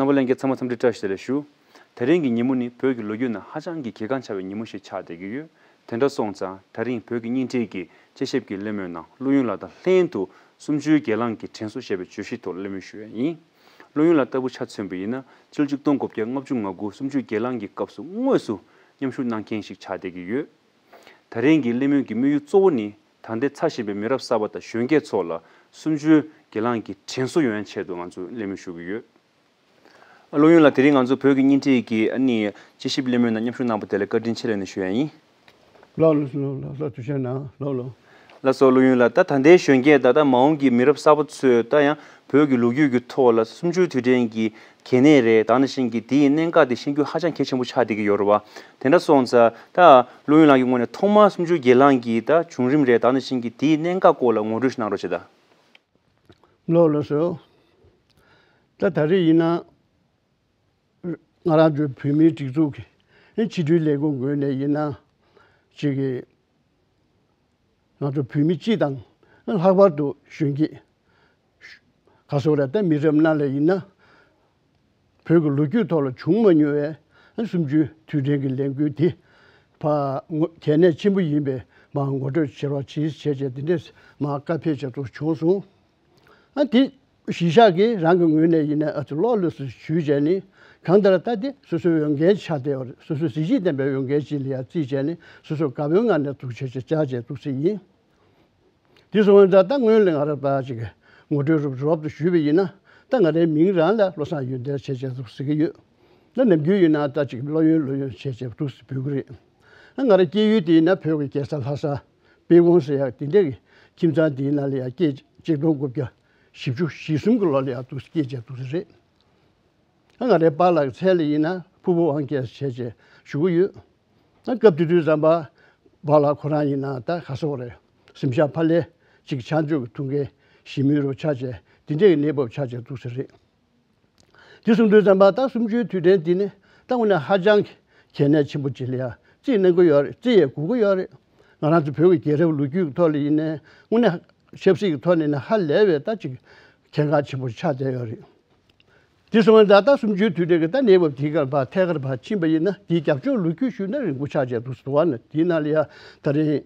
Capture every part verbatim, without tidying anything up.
རྣམ་པ་ལྷན་རྒྱས་ཚང་མ་འཚམས་འདྲི་བཀྲ་ཤིས་བདེ་ལེགས་ཞུ། དེ་རིང་གི་ཉིན་མོ་ནི་བོད་ཀྱི་ལོ་རྒྱུས་ནང་ཧ་ཅང་གི་གལ་འགངས་ཆེ་བའི་ཉིན་མོ་ཞིག་ཆགས་བསྡད་ཀྱི་ཡོད། དེ་འདྲ་སོང་ཙང་ད་རིང་བོད་ཀྱི་བརྙན་འཕྲིན་གྱི་དཔྱད་ཞིབ་ཀྱི་གླེང་མོལ་ནང་བློ་ཡུན་ལགས་དང་ལྷན་དུ་གསུམ་བཅུའི་སྒེར་ལངས་ཀྱི་དྲན་གསོ་ཞེས་པའི་བརྗོད་གཞི་ཐོག་གླེང་མོལ་ཞུ་ཡས་ཡིན། བློ་ཡུན་ལགས་ལྟ་བུ་ཆ་མཚོན་པ་ཡིན་ན་ཕྱི་ལོ་ཆིག་སྟོང་དགུ་བརྒྱ་ལྔ་བཅུ་ང་དགུ་གསུམ་བཅུའི་སྒེར་ལངས་ཀྱི་སྐབས་སུ་དངོས་སུ་མཉམ་ཞུགས་གནང་མཁན་ཞིག་ཆགས་བསྡད་ཀྱི་ཡོད། ད་རིང་གི་གླེང་མོལ་གྱི་དམིགས་ཡུལ་གཙོ་བོ་ནི་ད་ལྟའི་འཚར་བཞིན་པའི་མི་རབས་གསར་པ་དང་གཞོན་སྐྱེས་ཚོ་ལ་གསུམ་བཅུའི་སྒེར་ལངས་ཀྱི་དྲན་གསོ་ཡོང་ཡའི་ཆེད་དུ་ང་ཚོས་གླེང་མོལ་ཞུ་གི་ཡོད། ཨ། བློ་ཡུན་ལགས་དེ་རིང་ང་ཚོ་བོད་ཀྱི་བརྙན་འཕྲིན་གྱི་ཨ་ནི་དཔྱད་ཞིབ་གླེང་མོལ་ནང་མཉམ་ཞུགས་གནང་པ་དེ་ལ་བཀའ་དྲིན་ཆེ་ལབ་ནས་ཞུ་ཡ་ཡིན། ལགས་ལགས་ལགས་ལགས་ཐུགས་རྗེ་གནང་། ལགས་ལགས། ལགས་སོ། བློ་ཡུན་ལགས། ད་ད་ལྟའི་གཞོན་སྐྱེས་ད་ལྟ་མ་འོངས་ཀྱི་མི་རབས་གསར་པ་ཚོས་ད་ཡང་བོད་ཀྱི་ལོ་རྒྱུས་ཀྱི་ཐོག་ལ་གསུམ་བཅུའི་དུས་དྲན་གྱི་གལ་གནད་རེད། ད་ནང་བཞིན་གྱི་དེའི་གནད་འགག་དེ་ཤེས་རྒྱུ་ཧ་ཅང་གལ་ཆེན་པོ་ཆགས་བསྡད་ཀྱི་ཡོད་རེད་བ། དེ་འདྲ་སོང་ཙང་ད་བློ་ཡུན་ལགས་ཀྱི་ངོས་ནས་ཐོག་མར་གསུམ་བཅུའི་སྒེར་ལངས་ཀྱི་ད་བྱུང་རིམ་རེད། ད་ནང་བཞིན་གྱི་དེའི་གནད་འགག་སྐོར་ལ་ངོ་སྤྲོད་ཞིག་གནང་རོགས་བྱེད་ད། ལགས་ལགས་སོ། ད་ད་རེས་ཡིན་ན་ང་རང་ཚོའི་བོད་མིའི་སྒྲིག་འཛུགས་ཀྱི་ཕྱི་དྲིལ་ལས་ཁུངས་ངོས་ནས་ཡིན་ན་ཅིག་གི་ང་ཚོ་བོད་མི་སྤྱི་དང་ལྷག་པར་དུ་གཞོན་སྐྱེས་ག་སོགས་རེད། ད་མི་རབས་ནང་ལ་ཡིན་ན་བོད་ཀྱི་ལོ་རྒྱུས་ཐོག་ལ་བྱུང་མ་མྱོང་བའི་གསུམ་བཅུའི་དུས་དྲན་གྱི་ལས་འགུལ་དེ་ཕར་ངོ་གལ་གནད་ཆེན་པོ་ཡིན་པའི་མར་ངོ་སྤྲོད་བྱེད་རོགས་གྱིས་བྱས་བྱས་དེ་འདྲས་མར་བཀའ་ཕེབས་བྱས་ཐོག་བྱུང་སོང་། ཨ། དེ་གཞིས་ཆགས་ཀྱི་རང་གི་ངོས་ནས་ཡིན་ན་ཨ་ཙི་ལོག་ལོས་སུ་ཞུས་བྱས་ནས་གང་ལྟར་ད་དེ་སོ་སོའི་འོས་འགན་ཆགས་བསྡད་ཡོད་རེད། སོ་སོའི་གཟི་བརྗིད་ལྡན་པའི་འོས་འགན་ཅིག་ལ་ཡ་བརྩིས་བྱས་ནས་སོ་སོ་དགའ་པོའི་ངང་ནས་འདུག་བྱས་བྱས་བཅར་བྱས་འདུག་སེ་ཡིན། དེ་སོང་བ་ད་ད་སྔོན་ལ་ང་རང་ད་ཅིག་ངོ་སྤྲོད་རོབ་རོབ་ཏུ་ཞུས་པ་ཡིན་ན་ད་ང་རའི་མིང་རང་ལ་བློ་བཟང་ཡོན་ཏན་བྱས་བྱས་འདུག་ཟེར་གྱི་ཡོད། ད་ནམ་རྒྱུན་ཡིན་ན་ད་ཅིག་བློ་ཡུན་བློ་ཡུན་བྱས་བྱས་འདུག་སེ་འབོད་ཀྱི་རེད། ང་རང་སྐྱེས་ཡུལ་དེ་ཡིན་ན་བོད་ཀྱི་རྒྱལ་ས་ལྷ་ས་དཔལ་སྒོམ་ཟེར་ཡག་དེ་འདྲ་གི་ཁྱིམ་ཚང་དེའི་ནང་ལ་ཡང་སྐྱེས། ཆིག་སྟོང་དགུ་བརྒྱ་བཞི་བཅུ་ཞེ་གསུམ་གྱི་ལོ་ལ་ཡང་འདུག་སྐྱེས་བྱས་འདུག་སེ་རེད། ང་རའི་པཱ་ལགས་མཚན་ལ་ཡིན་ན་ཕུར་བུ་དབང་རྒྱལ་བྱས་བྱས་ཞུ་གི་ཡོད། སྐབས་དེ་དུས་ཙམ་པ་པཱ་ལགས་ཁོ་རང་ཡིན་ན་ད་ག་སོག་རེད། གཟིམ་ཤག་ཕ་ལས་ཅིག་ཆང་སྤྱོད་ཀྱི་འཐུང་མཁན་ཞི་མོལ་རུ་ཆགས་བྱས་དེ་འདྲའི་གནས་བབ་ཆགས་བྱས་འདུག་སེ་རེད། དེ་གསུངས་དུས་ཙམ་པ་ད་གསུམ་བཅུའི་དུས་དྲན་འདི་ནི་ད་དངོས་གནས་ཧ་ཅང་གལ་གནད་ཆེན་པོ་ཅིག་ལ་ཡང་བརྩི་གནང་གི་ཡོད་རེད། བརྩི་ཡས་དགོས་ཀྱི་ཡོད་རེད། ང་རང་ཚོ་བོད་ཀྱི་རྒྱལ་རབས་ལོ་རྒྱུས་ཀྱི་ཐོག་ལ་ཡིན་ནའི་དངོས་གནས་ཆབ་སྲིད་ཀྱི་ཐོག་ནས་ནི་ཧ་ལས་པའི་ད་ཅིག་གལ་འགངས་ཆེན་པོ་ཆགས་བསྡད་ཡོད་རེད། དེ་སོང་བ་ད་ད་གསུམ་བཅུའི་དུས་དྲན་གྱི་ད་གནས་བབ་དེའི་སྐབས་ཕར་ཐད་ཀར་ཕར་ཕྱིན་པ་ཡིན་ན་དེའི་རྒྱབ་ལྗོངས་ལོ་རྒྱུས་ཞུས་ན་རིང་པོ་ཆགས་བྱས་འདུག་སེ་འདུག་བ། ན་དེའི་ནང་ལ་ཡང་ད་རིང་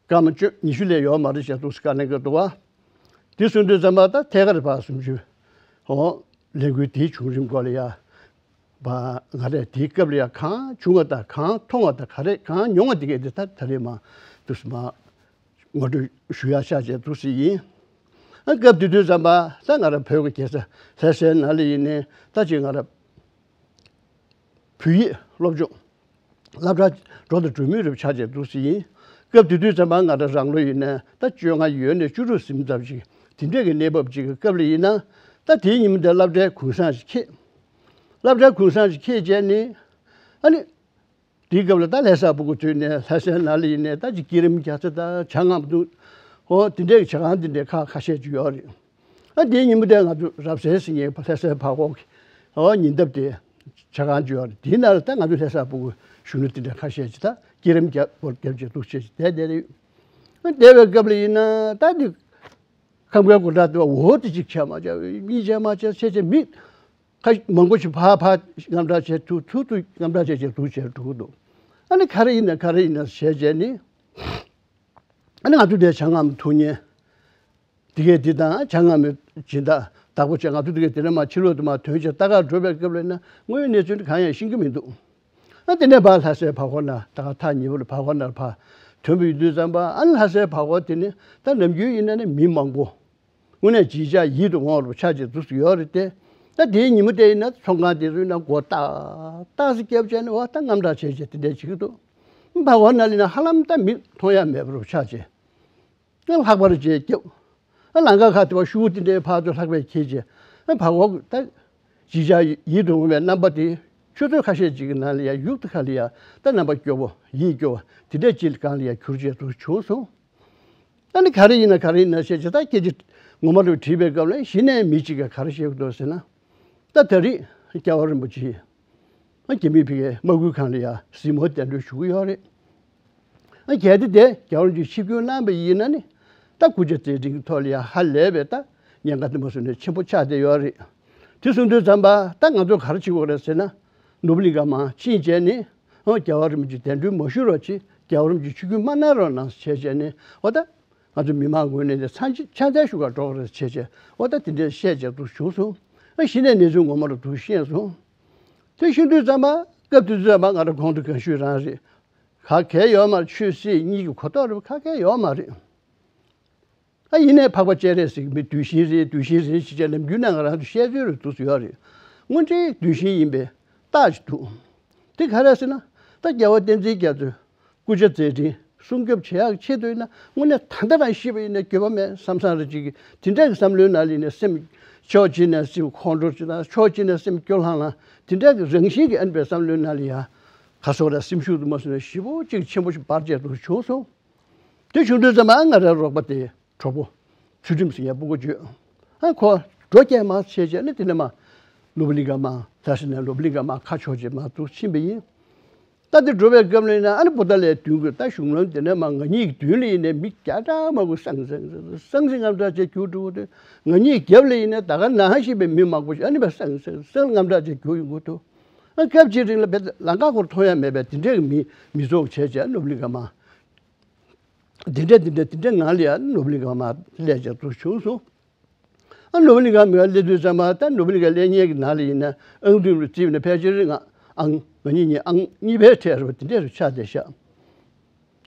སྐར་མ་བཅུ་ཉི་ཤུ་ལས་ཡོད་མ་རེད་བྱས་འདུག་སེ་བཀའ་གནང་གི་འདུག་བ། དེ་གསུངས་དུས་ཙམ་པ་ད་ཐད་ཀར་ཕར་གསུམ་བཅུ་འོ་ལས་འགུལ་དེའི་བྱུང་རིམ་སྐོར་ལ་ཡང་ཕར་ང་རས་དེའི་སྐབས་ལ་ཡང་གང་བྱུང་བ་དང་གང་མཐོང་བ་དང་ག་རེ་གང་མྱོང་བ་དེ་གས་དེ་ད་ད་རེས་མར་འདུག་སེ་མར་ངོ་སྤྲོད་ཞུ་ཡག་ཆགས་བྱས་འདུག་སེ་ཡིན། ཨ། སྐབས་དེ་དུས་ཙམ་པ་ད་ང་རང་བོད་ཀྱི་རྒྱལ་ས་ལྷ་སའི་ནང་ལ་ཡིན་ནའི་ད་ཅིག་ང་རང་བོད་ཡིག་སློབ་སྦྱོང་སློབ་གྲྭ་འགྲོ་དང་འགྲོ་མུས་རུ་ཆགས་བྱས་འདུག་སེ་ཡིན། སྐབས་དེ་དུས་ཙམ་པ་ང་རང་རང་ལོ་ཡིན་ནའི་ད་བཅོ་ལྔ་ཡོལ་ནས་བཅུ་དྲུག་ཟིན་ཙམ་ཞིག་དེ་འདྲས་ཀྱི་གནས་བབ་ཅིག་གི་སྐབས་ལ་ཡིན་ན་ད་དེའི་ཉིན་མོ་དེར་སློབ་གྲྭའི་གུང་སེང་ཞིག་འཁེལ། སློབ་གྲྭའི་གུང་སེང་ཞིག་འཁེལ་བྱས་ནས་ཨ་ནི། དེའི་སྐབས་ལ་ད་ལྷ་ས་སྤུ་གུ་ཚོས་ནས་ལྷ་སའི་ནང་ལ་ཡིན་ནས་ད་ཅིག་སྐྱིད་རིམ་རྒྱག་ས་དང་ཇ་མངར་མོ་འཐུང་། ཨོ་དེ་འདྲའི་ཇ་ཁང་དེ་འདྲའི་ཁག་ཁ་ཤས་ཅིག་ཡོད་རེད། ཨ་དེའི་ཉིན་མོ་དེར་ང་ཚོ་རབ་གསལ་ཟེར་མཁན་ལྷ་སའི་ཕར་སྐོར་གྱི་ཨོ་ཉེ་འདབས་དེ་ཇ་ཁང་ཅིག་ཡོད་རེད། དེའི་ནང་ལ་ད་ང་ཚོ་ལྷ་ས་སྤུ་གུ་གཞོན་ནུ་དེ་འདྲ་ཁ་ཤས་ཅིག་ད་སྐྱིད་རིམ་རྒྱག་སྐོར་རྒྱབ་བྱས་འདུག་བྱས་བསྡད་བསྡད་རེད། ཨ་བསྡད་པའི་སྐབས་ལ་ཡིན་ན་ད་འདི་ཁམས་སྐད་སྐོར་ར་དེ་བ་འོ་དེ་གཅིག་བྱས་མ་བྱས་གཉིས་བྱས་མ་བྱས་བྱས་བྱས་མི། ཁ་མང་པོ་ཞིག་ཕར་ཕར་དངངས་སྐྲག་བྱས་ཐུག་ཐུག་ཐུག་དངངས་སྐྲག་བྱས་བྱས་ཐུག་བྱས་འགྲོ་གི་འདུག་ཨ་ནི་ག་རེ་ཡིན་ན་ག་རེ་ཡིན་ན་བྱས་བྱས་ནི། ཨ་ནི་ང་ཚོ་དེ་ཇ་མངར་མོ་འཐུང་མཁན། དེ་གས་དེ་དང་ཇ་མངར་མོའི་སྦྱིན་བདག་བདག་པོ་བྱས་ང་ཚོ་དེ་གས་དེ་ནས་མར་ཕྱི་ལོགས་དུ་མར་ཐོན་བྱས་ལྟ་གར་འགྲོ་བའི་སྐབས་ལ་ན་དངོས་ཡོད་གནས་ཚུལ་གང་ཡང་ཤེས་ཀྱི་མི་འདུག་ཨ་དེ་ནས་ཕར་ལྷ་སའི་བར་སྐོར་ན་ད་ག་ཐག་ཉེ་པོ་ལ་བར་སྐོར་ན་ཕར་ཐོན་པ་ཡིན་དུས་ཙམ་པ་ཨ་ནི་ལྷ་སའི་བར་སྐོར་དེ་ནི་ད་ནམ་རྒྱུན་ཡིན་ན་ནི་མི་མང་པོ། དངོས་གནས་ཅིག་ཅར་ཡིད་དུ་འོང་བ་ཆགས་བྱས་འདུག་སེ་ཡོད་རེད་དེ། ད་དེའི་ཉིན་མོ་དེ་ཡིན་ན་ཚོང་ཁང་དེ་ཚོའི་ནང་སྒོ་ཏག་ཏག་སེ་བརྒྱབ་བྱས་ནས་འོ་ད་དངངས་སྐྲག་བྱས་བྱས་དེ་འདྲས་བྱེད་ཀྱི་འདུག་བར་སྐོར་ནང་ལ་ཡིན་ན་ཧ་ལམ་ད་མི་མཐོང་ཡ་མེད་པ་རུ་ཆགས་བྱས། ཨ་ལྷག་པར་བྱས་བརྒྱབ། ཨ་ལམ་ཁ་ཁ་དེ་བ་ཤུགས་དེ་འདྲའི་ཕར་ཚུར་ལྷག་པས་འཁྱེར་བྱས། ཨ་བར་སྐོར་ད་ཅིག་ཅར་ཡིད་དུ་འོང་བའི་རྣམ་པ་དེ་ཆུ་ཚོད་ཁ་ཤས་ཅིག་གི་ནང་ལ་ཡ་ཡུག་ཏུ་ཁ་ལ་ཡ་ད་རྣམ་པ་སྐྱོ་བོ་ཡིད་སྐྱོ་བ་དེ་འདྲས་ཅིག་སྒང་ལ་ཡ་གྱུར་བྱས་འདུག་བྱུང་སོང་། ཨ་ནི་ག་རེ་ཡིན་ན་ག་རེ་ཡིན་ན་ཞེས་བྱས་ད་སྐད་ཆ་ངོ་མ་རུ་དྲིས་པའི་སྐབས་ལ་གཞི་ནས་མི་གཅིག་གིས་ག་རེ་བཤད་ཀྱི་འདུག་ཟེར་ན། ད་ད་རེས་རྒྱལ་བ་རིན་པོ་ཆེ་ཨ་རྒྱ་མི་ཕ་གིའི་དམག་ཁུལ་ཁང་ལ་ཡ་གཟིགས་མོ་གདན་འདྲེན་ཞུ་གི་ཡོད་རེད། ཨ་གལ་ཏེ་དེ་རྒྱལ་བ་རིན་པོ་ཆེས་ཆིབས་བསྒྱུར་གནང་བ་ཡིན་ན་ནི་ད་སྐུ་ཕྱྭ་མཛད་འཕྲིན་གྱི་ཐོག་ལ་ཡ་ཧ་ལས་པའི་ད་ཉེན་ཁ་དེ་མ་སོང་ནས་ཆེན་པོ་ཆགས་བསྡད་ཡོད་རེད། དེ་གསུང་དུས་ཙམ་པ་ད་ང་ཚོ་ག་རེ་བྱེད་དགོས་རེད་ཟེར་ན། ནོར་བུ་གླིང་ཁ་མར་ཕྱིན་བྱས་ནས་ཨོ་རྒྱལ་བ་རིན་པོ་ཆེ་གདན་འདྲེན་མ་ཞུ་རོགས་གྱིས། རྒྱལ་བ་རིན་པོ་ཆེ་ཆིབས་བསྒྱུར་མ་གནང་རོགས་གནང་ཟེར་བྱས་ནས། འོ་ད་ང་ཚོ་མི་མང་ངོས་ནས་ཕྱག་ཕྱག་འཚལ་ཞུ་གར་འགྲོ་གི་རེད་ཟེར་བྱས། འོ་ད་དེ་འདྲས་བཤད་བྱས་འདུག་བྱུང་སོང་། ཨ་གཞི་ནས་གནས་ཚུལ་ངོ་མ་རུ་འདུག་ཤེས་སོང་། དེ་ཤེས་དུས་ཙམ་པ་སྐབས་དེ་དུས་ཙམ་པ་ང་རང་གོང་དུ་གང་ཞུས་རང་རེད། ག་གལ་ཡོད་མ་རེད། ཆོས་སྲིད་གཉིས་ཀྱི་གོ་རྟོགས་རེད། ག་གལ་ཡོད་མ་རེད། ཨ་ཡིན་ནའི་འཕགས་པ་སྤྱན་རས་གཟིགས་མི་གདུལ་ཞིང་རེད། གདུལ་ཞིང་རེད་ཅེས་བྱས་ནམ་རྒྱུན་ནས་ང་རང་ཚོ་བཤད་ཚུལ་རེད་འདུག་ཡོད་རེད། དངོས་འབྲེལ་གདུལ་ཞིང་ཡིན་པའི་རྟགས་ཅིག་འདུག་དེ་ག་རེ་ཟེར་ན། ད་རྒྱལ་བ་བསྟན་འཛིན་རྒྱ་མཚོས་སྐུ་ཕྱྭ་མཛད་འཕྲིན་སྲུང་སྐྱོབ་བྱེད་ཡག་ཆེད་དུ་ཡིན་ན། དངོས་གནས་ད་ལྟ་རང་ཤི་བ་ཡིན་ན་འགྱོད་པ་མེད་བསམ་བསམ་རེ་ཅིག་གིས་དེ་འདྲ་གི་བསམ་བློའི་ནང་ལ་ཡིན་ན། སེམས་ཕྱོགས་གཅིག་ནས་སེམས་ཁོང་ཁྲོ་ཅིག་དང་། ཕྱོགས་གཅིག་ནས་སེམས་སྐྱོ་ལྷང་ལྷང་། དེ་འདྲ་གི་རང་བཞིན་གྱི་ཨ་ནི་པའི་བསམ་བློའི་ནང་ལ་ཡ་ག་སོགས་ར་སེམས་ཤུགས་དུ་མ་སོང་ན་ཞེ་པོ་ཅིག་ཆེན་པོ་ཞིག་འབར་བྱས་འདུག་བྱུང་སོང་། དེ་བྱུང་དུས་ཙམ་པ་ང་རའི་རོགས་པ་དེ་གྲོགས་པོ་ཚུལ་ཁྲིམས་ཟེར་མཁན་སྤུ་གུ་བརྗོད། ཨ་ཁོ་འགྲོ་སྐྱེལ་མ་བྱས་བྱས་ནས། དེ་ནས་མར་ནོར་བུ་གླིང་ཁ་མར་ད་ཟེར་ནས་ནོར་བུ་གླིང་ཁ་མར་ཁ་ཕྱོགས་བྱས་མར་འདུག་ཕྱིན་པ་ཡིན། ད་དེ་འགྲོ་བའི་སྐབས་ལ་ཡིན་ན། ཨ་ནི་པོ་ཏཱ་ལའི་མདུན་གྱི་ད་གཞུང་ལམ་དེ་ནས་མར་ང་གཉིས་ཀྱི་མདུན་ལ་ཡིན་ནས་མི་བརྒྱ་ཕྲག་མང་པོ་སང་སང་སང་སང་རྔམ་དྲག་བྱས་རྒྱུག་འགྲོ་གི་འདུག་ང་གཉིས་རྒྱབ་ལ་ཡིན་ནས་ད་ག་ནང་བཞིན་པའི་མི་མང་པོ་ཞིག་ཨ་ནི་པ་སང་སང་སང་རྔམ་དྲག་བྱས་རྒྱུག་ཡོང་གི་འདུག་ཨ་སྐབས་ཅིག་རིང་ལ་བས་ལམ་ཁ་ཁོར་མཐོང་ཡ་མེད་པས། དེ་འདྲའི་མི་མི་ཚོགས་བྱས་བྱས་ནོར་བུ་གླིང་ཁ་མར། དེ་འདྲ་དེ་འདྲ་དེ་འདྲ་ངང་ལ་ཡ་ནོར་བུ་གླིང་ཁ་མར་སླེབས་བྱས་འདུག་བྱུང་སོང་། ཨ་ནོར་བུ་གླིང་ཁ་མར་སླེབས་དུས་ཙམ་པ་ད་ནོར་བུ་གླིང་ཁ་སླེབས་མཁན་གྱི་ནང་ལ་ཡིན་ན། ཨང་བདུན་རུ་བརྩིས་ན་ཕལ་ཆེར་ང་ཨང་ང་གཉིས་གཉིས་ཨང་གཉིས་པའི་གྲས་རུ་དེ་འདྲ་རུ་ཆགས་བསྡད་ཤག་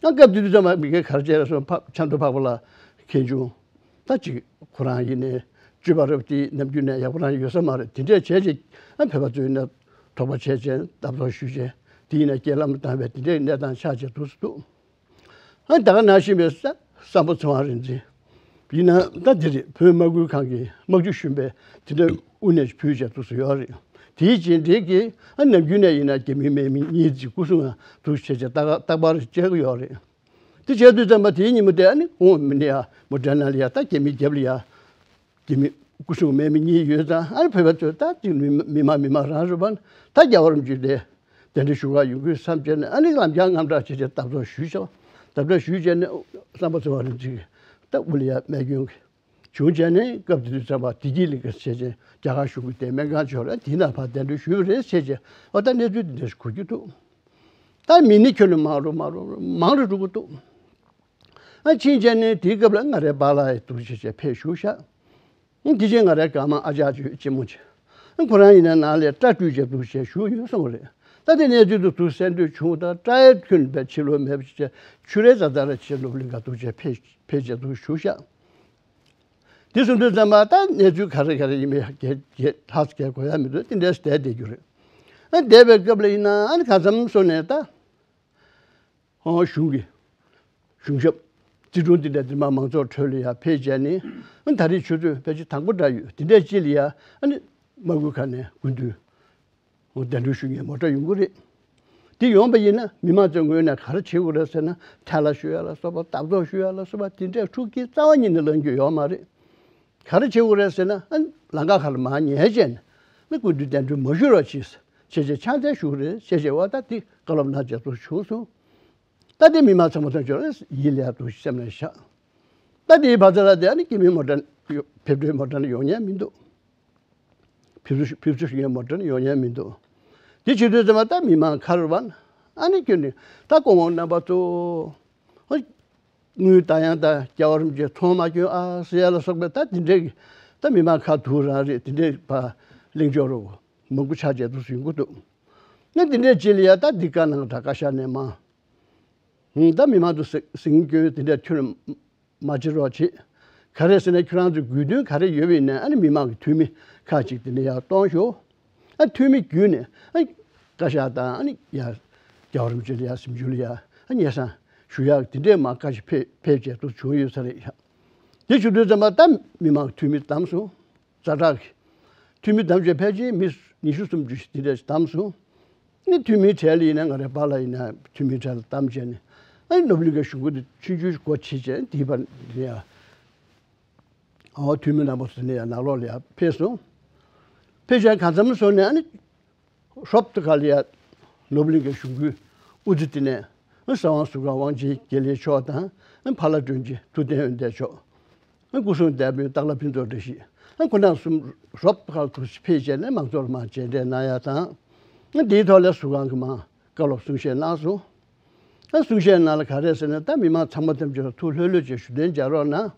ཨ་སྐབས་དེ་དུས་ཙམ་པ་མི་སྒེར་ག་རེ་བྱས་རེད་སོང་། ཕ་ཆབ་མདོ་འཕགས་པ་ལ་མཁན་ཆུང་ད་ཅིག་ཁོ་རང་ཡིན་ནའི་སྤྱོད་པ་རབ་དེ་ནམ་རྒྱུན་ནས་ཡག་པོ་རང་ཡོད་ས་མ་རེད། དེ་འདྲས་བྱས་རྗེས་ཨ་བོད་པ་ཚོས་ཡིན་ན་དོགས་པ་བྱས་བྱས་ལྟ་རྟོག་ཞུས་བྱས། དེ་ཡིན་ན་རྐྱེན་ལམ་བཏང་བའི་དེ་འདྲའི་གནས་སྟངས་ཆགས་བྱས་འདུག་སེ་འདུག་ཨ་ད་ག་ནང་བཞིན་པའི་ས་སམ་བྷོ་ཚེ་དབང་རིག་འཛིན་ཡིན་ན་ད་དེ་རེད། བོད་དམག་ཁུལ་ཁང་གི་དམག་སྤྱི་གཞོན་པའི་དེ་འདྲའི་དབུ་ནས་ཕུལ་བྱས་འདུག་སེ་ཡོད་རེད། དེའི་རྗེས་འབྲེལ་གྱིས་ཨ་ནམ་རྒྱུན་ནས་ཡིན་ན་རྒྱ་མི་སྨན་མི་གཉིས་ཀྱི་སྐུ་སྲུང་ཡང་འདུག་བྱས་བྱས་རྟག་རྟག་པར་བྱེད་ཀྱི་ཡོད་རེད། དེ་བྱས་དུས་ཙམ་པ་དེའི་ཉིན་མོ་དེ་ཨ་ནི་འོང་མི་ནི་ཡ་མོ་ཊ་ནང་ལ་ཡ་ད་རྒྱ་མི་རྒྱབ་ལ་ཡ་རྒྱ་མི་སྐུ་སྲུང་སྨན་མི་གཉིས་ཡོད་ཙང་། ཨ་ནི་བོད་པ་ཚོས་ད་དེ་མི་མི་མང་མི་མང་རང་རེད་པ། ད་རྒྱལ་བ་རིན་པོ་ཆེ་དེ་གདན་འདྲེན་ཞུ་གར་ཡོང་དགོས་བསམ་བྱས་ནས། ཨ་ནི་ལམ་རྒྱགས་རྔམ་དྲག་བྱས་བྱས་བརྡབ་གསིག་ཞུས་བྱས། བརྡབ་གསིག་ཞུས་བྱས་ནས་སམ་བྷོ་ཚེ་དབང་རིག་འཛིན་གྱིས་ད་དབུ་ལ་ཡ་རྨས་སྐྱོན་བྱུང་བྱས་ནས། སྐབས་དེ་དུས་ཙམ་པ་བདེ་སྐྱིད་གླིང་ག་བྱས་བྱས་རྒྱ་གར་གཞུང་གི་དེ་སྨན་ཁང་ཕྱོགས་ལ་དེའི་ནང་ཕར་གདན་འདྲེན་ཞུས་པ་རེད་ཟེར་བྱས། འོ་ད་གནས་ཚུལ་དེ་འདྲ་ཞིག་གོ་རྒྱུ་འདུག་ད་མི་ནི་ཁྱོན་ནས་མང་རུ་མང་རུ་མང་རུ་འགྲོ་གི་འདུག་ཨ་ཕྱིན་བྱས་ནས་དེའི་སྐབས་ལ་ང་རའི་པཱ་ལགས་ཡང་འདུག་སེ་བྱས་ཕེབས་བཞུགས་ཤག་ཨ་དེ་རྗེས་ང་རའི་དགའ་མ་ཨ་ཅག་ཅིག་ཡོད་གཅེན་མོ་ཅིག་ཨ་ཁོ་རང་ཡིན་ན་ནང་ལ་སྐྲ་བཀྲུས་བྱས་འདུག་སེ་བཞུགས་ཡོད་གསུངས་པ་རེད། ད་དེ་གནས་ཚུལ་དེ་ཚུར་གསན་འདོད་བྱུང་། ད་སྐྲ་ཡང་ཁྱོན་ནས་ཕྱིར་ལོག་མེད་པ་བྱས། ཆུ་རེ་ཛ་ཛ་རེ་བྱས་ནོར་བུ་གླིང་ཁ་འདུག་སེ་ཕེབས་ཕེབས་བྱས་འདུག་བཞུགས་ཤག་དེ་གསུང་དུས་ཙམ་པ་ད་གནས་ཚུལ་ག་རེ་ག་རེ་ཡིན་མིན་གྱེས་གྱེས་ལྷག་ཙམ་གྱེས་གོ་ཡ་མི་འདུག་དེ་འདྲས་བསྡད་བསྡད་རྒྱུ་རེད། ཨ་བསྡད་པའི་སྐབས་ལ་ཡིན་ན་ཨ་ནི་གང་འཚམ་སོང་ནས་ད། ཨོ་གཞུང་གི་གཞུང་ཞབས་རྩིས་དྲུང་དེ་འདྲ་འདི་མ་མང་ཚོགས་ཁྲོད་ལ་ཡ་ཕེབས་བྱས་ནས། ཨ་ད་རེས་ཆུ་ཚོད་ཕལ་ཆེར་དང་པོ་འདྲ་ཡོད། དེ་འདྲས་ཅིག་ལ་ཡ་ཨ་ནི་དམག་ཁུལ་ཁང་ནས་སྐུ་མདུན་གདན་འདྲེན་ཞུ་མཁན་མོ་ཊ་ཡོང་གི་རེད། དེ་ཡོང་པ་ཡིན་ན་མི་མང་ཚོའི་ངོས་ནས་ག་རེ་བྱེད་དགོས་རེད་ཟེར་ན། ཐལ་བ་བཤུ་ཡ་ལ་སོགས་པ། བརྡབ་གསིག་བཤུ་ཡ་ལ་སོགས་པ་དེ་འདྲས་འཁྲུག་རྐྱེན་རྩ་བ་ཉིད་ནས་སློང་རྒྱུ་ཡོད་མ་རེད། ག་རེ་བྱེད་དགོས་རེད་ཟེར་ན། ཨ་ལམ་ཁ་ཁ་ལ་མར་ཉལ་བྱས་ནས་ཨ་སྐུ་མདུན་གདན་འདྲེན་མ་ཞུ་རོགས་གྱིས་ཟེར་བྱས་བྱས་ཕྱག་འཚལ་ཞུ་གི་རེད་ཟེར་བྱས། འོ་ད་དེ་བཀའ་སློབ་གནང་བྱས་འདུག་བྱུང་སོང་། ད་དེ་མི་མང་ཚང་མ་ཚང་ཆོག་ཡིད་ལ་ཡ་འདུག་སེམས་ལ་བཞག་ད་དེའི་བར་མཚམས་ལ་དེ་ཨ་ནི་སྐྱེ་མི་མོ་ཊ་ནི་ཕེབས་འཕྲལ་མོ་ཊ་ནི་ཡོང་མཁན་མི་འདུག་ཕེབས་བསུ་ཕེབས་བསུ་ཞུ་མཁན་མོ་ཊ་ནི་ཡོང་མཁན་མི་འདུག་དེ་བྱེད་དུས་ཙམ་པ་ད་མི་མང་ཁ་རུ་བ་ན་ཨ་ནི་ཁྱོད་ནི་ད་སྐུ་ངོ་རྣམ་པ་ཚོ། ཨ་དངུལ་ད་ཡང་ད་རྒྱལ་བ་རིན་པོ་ཆེ་ཚོང་མ་སྐྱོན་ཨ་ཟེར་ཡ་ལ་སོགས་པའི་ད་དེ་འདྲའི་གི་ད་མི་མང་ཁ་ཐུག་རང་རེད། དེ་འདྲའི་ཕར་གླེང་ཕྱོགས་རུ་མང་པོ་ཆགས་བྱས་འདུག་ཟིན་གྱི་འདུག་ན་དེ་འདྲའི་རྗེས་ལ་ཡ་ད་འདི་བཀའ་གནང་དྲ་བཀའ་ཤག་ནས་མ། ཧུང་། ད་མི་མང་དུ་ཟིང་སྐྱོན་དེ་འདྲ་ཐོན་མ་བྱེད་རོགས་བྱེད། ག་རེ་ཟེར་ན་ཁྱོད་རང་ཚོའི་དགོས་འདུན་ག་རེ་ཡོད་པ་ཡིན་ན་ཨ་ནི་མི་མང་གི་འཐུས་མི་ཁག་ཅིག་དེ་འདྲ་ཡར་གཏོང་ཤོག་ཨ་འཐུས་མི་བརྒྱུད་ནས་ཨ་བཀའ་ཤག་དང་ཨ་ནི་ཡར་རྒྱལ་བ་རིན་པོ་ཆེ་ལ་ཡར་གཟིམ་ཆུང་ལ་ཡར་ཨ་སྙན་སེང་ཞུ་ཡག་དེ་འདྲས་མ་བཀའ་ཞིག་ཕེབས་ཕེབས་བྱས་འདུག་བྱུང་ཡོད་ས་རེད་ཤག་དེ་བྱུང་དུས་ཙམ་པ་ད་མི་མང་གི་འཐུས་མི་བདམས་སོང་། ཛ་དྲག་གི་འཐུས་མི་བདམས་བྱས་ཕལ་ཆེར་མི་ཉི་ཤུ་སུམ་ཅུ་ཞིག་དེ་འདྲ་ཞིག་བདམས་སོང་། ནི་འཐུས་མིའི་གྲས་ལ་ཡིན་ན་ང་རའི་པཱ་ལགས་ཡིན་ན་འཐུས་མིའི་གྲས་ལ་བདམས་བྱས་ནས་ཨ་ནི་ནོར་བུ་གླིང་ཁའི་གཞུང་གི་དེ་ཆུང་ཆུང་ཞིག་སྒོ་ཕྱེ་བྱས་དེའི་བར་ནས་ཡ་ཨོ་འཐུས་མི་རྣམ་པ་ཚོ་ནས་ཡ་ནང་ལོགས་ལ་ཡ་ཕེབས་སོང་། ཕེབས་བྱས་གང་འཚམ་སོང་ནས་ཨ་ནི་ཧྲོབ་ཏུ་ག་ལ་ཡ་ནོར་བུ་གླིང་ཁའི་གཞུང་གི་དབུ་འཛིན་དེ་ནས་ཨ་གསང་བ་ཟུར་ཁང་དབང་ཆེན་དགེ་ལེགས་མཆོག་དང་ཨ་ཕ་ལྷ་སྒྲོན་གྱི་ཐུབ་བསྟན་འོད་ལྡན་མཆོག་ཨ་སྐུ་སྲུང་བདག་པོའི་སྟག་ལྷ་ཕུན་ཚོགས་བཀྲ་ཤིས། ཨ་ཁོ་རང་གསུམ་རོབ་ཁ་ཐུག་ཕེབས་བྱས་ནས་མང་ཚོགས་ལ་མར་མཇལ་འཕྲད་གནང་ཡ་དང་། ཨ་དེའི་ཐོག་ལ་ཟུར་ཁང་གི་མར་བཀའ་སློབ་གསུང་བཤད་གནང་སོང་། ཨ་གསུང་བཤད་ནང་ལ་ག་རེ་ཟེར་ན། ད་མི་མང་ཚང་མ་ཐམས་ཅད་ལ་ཐུགས་ལྷོད་ལྷོད་བྱས་བཞུགས་གདན་འཇགས་རོགས་གནང་།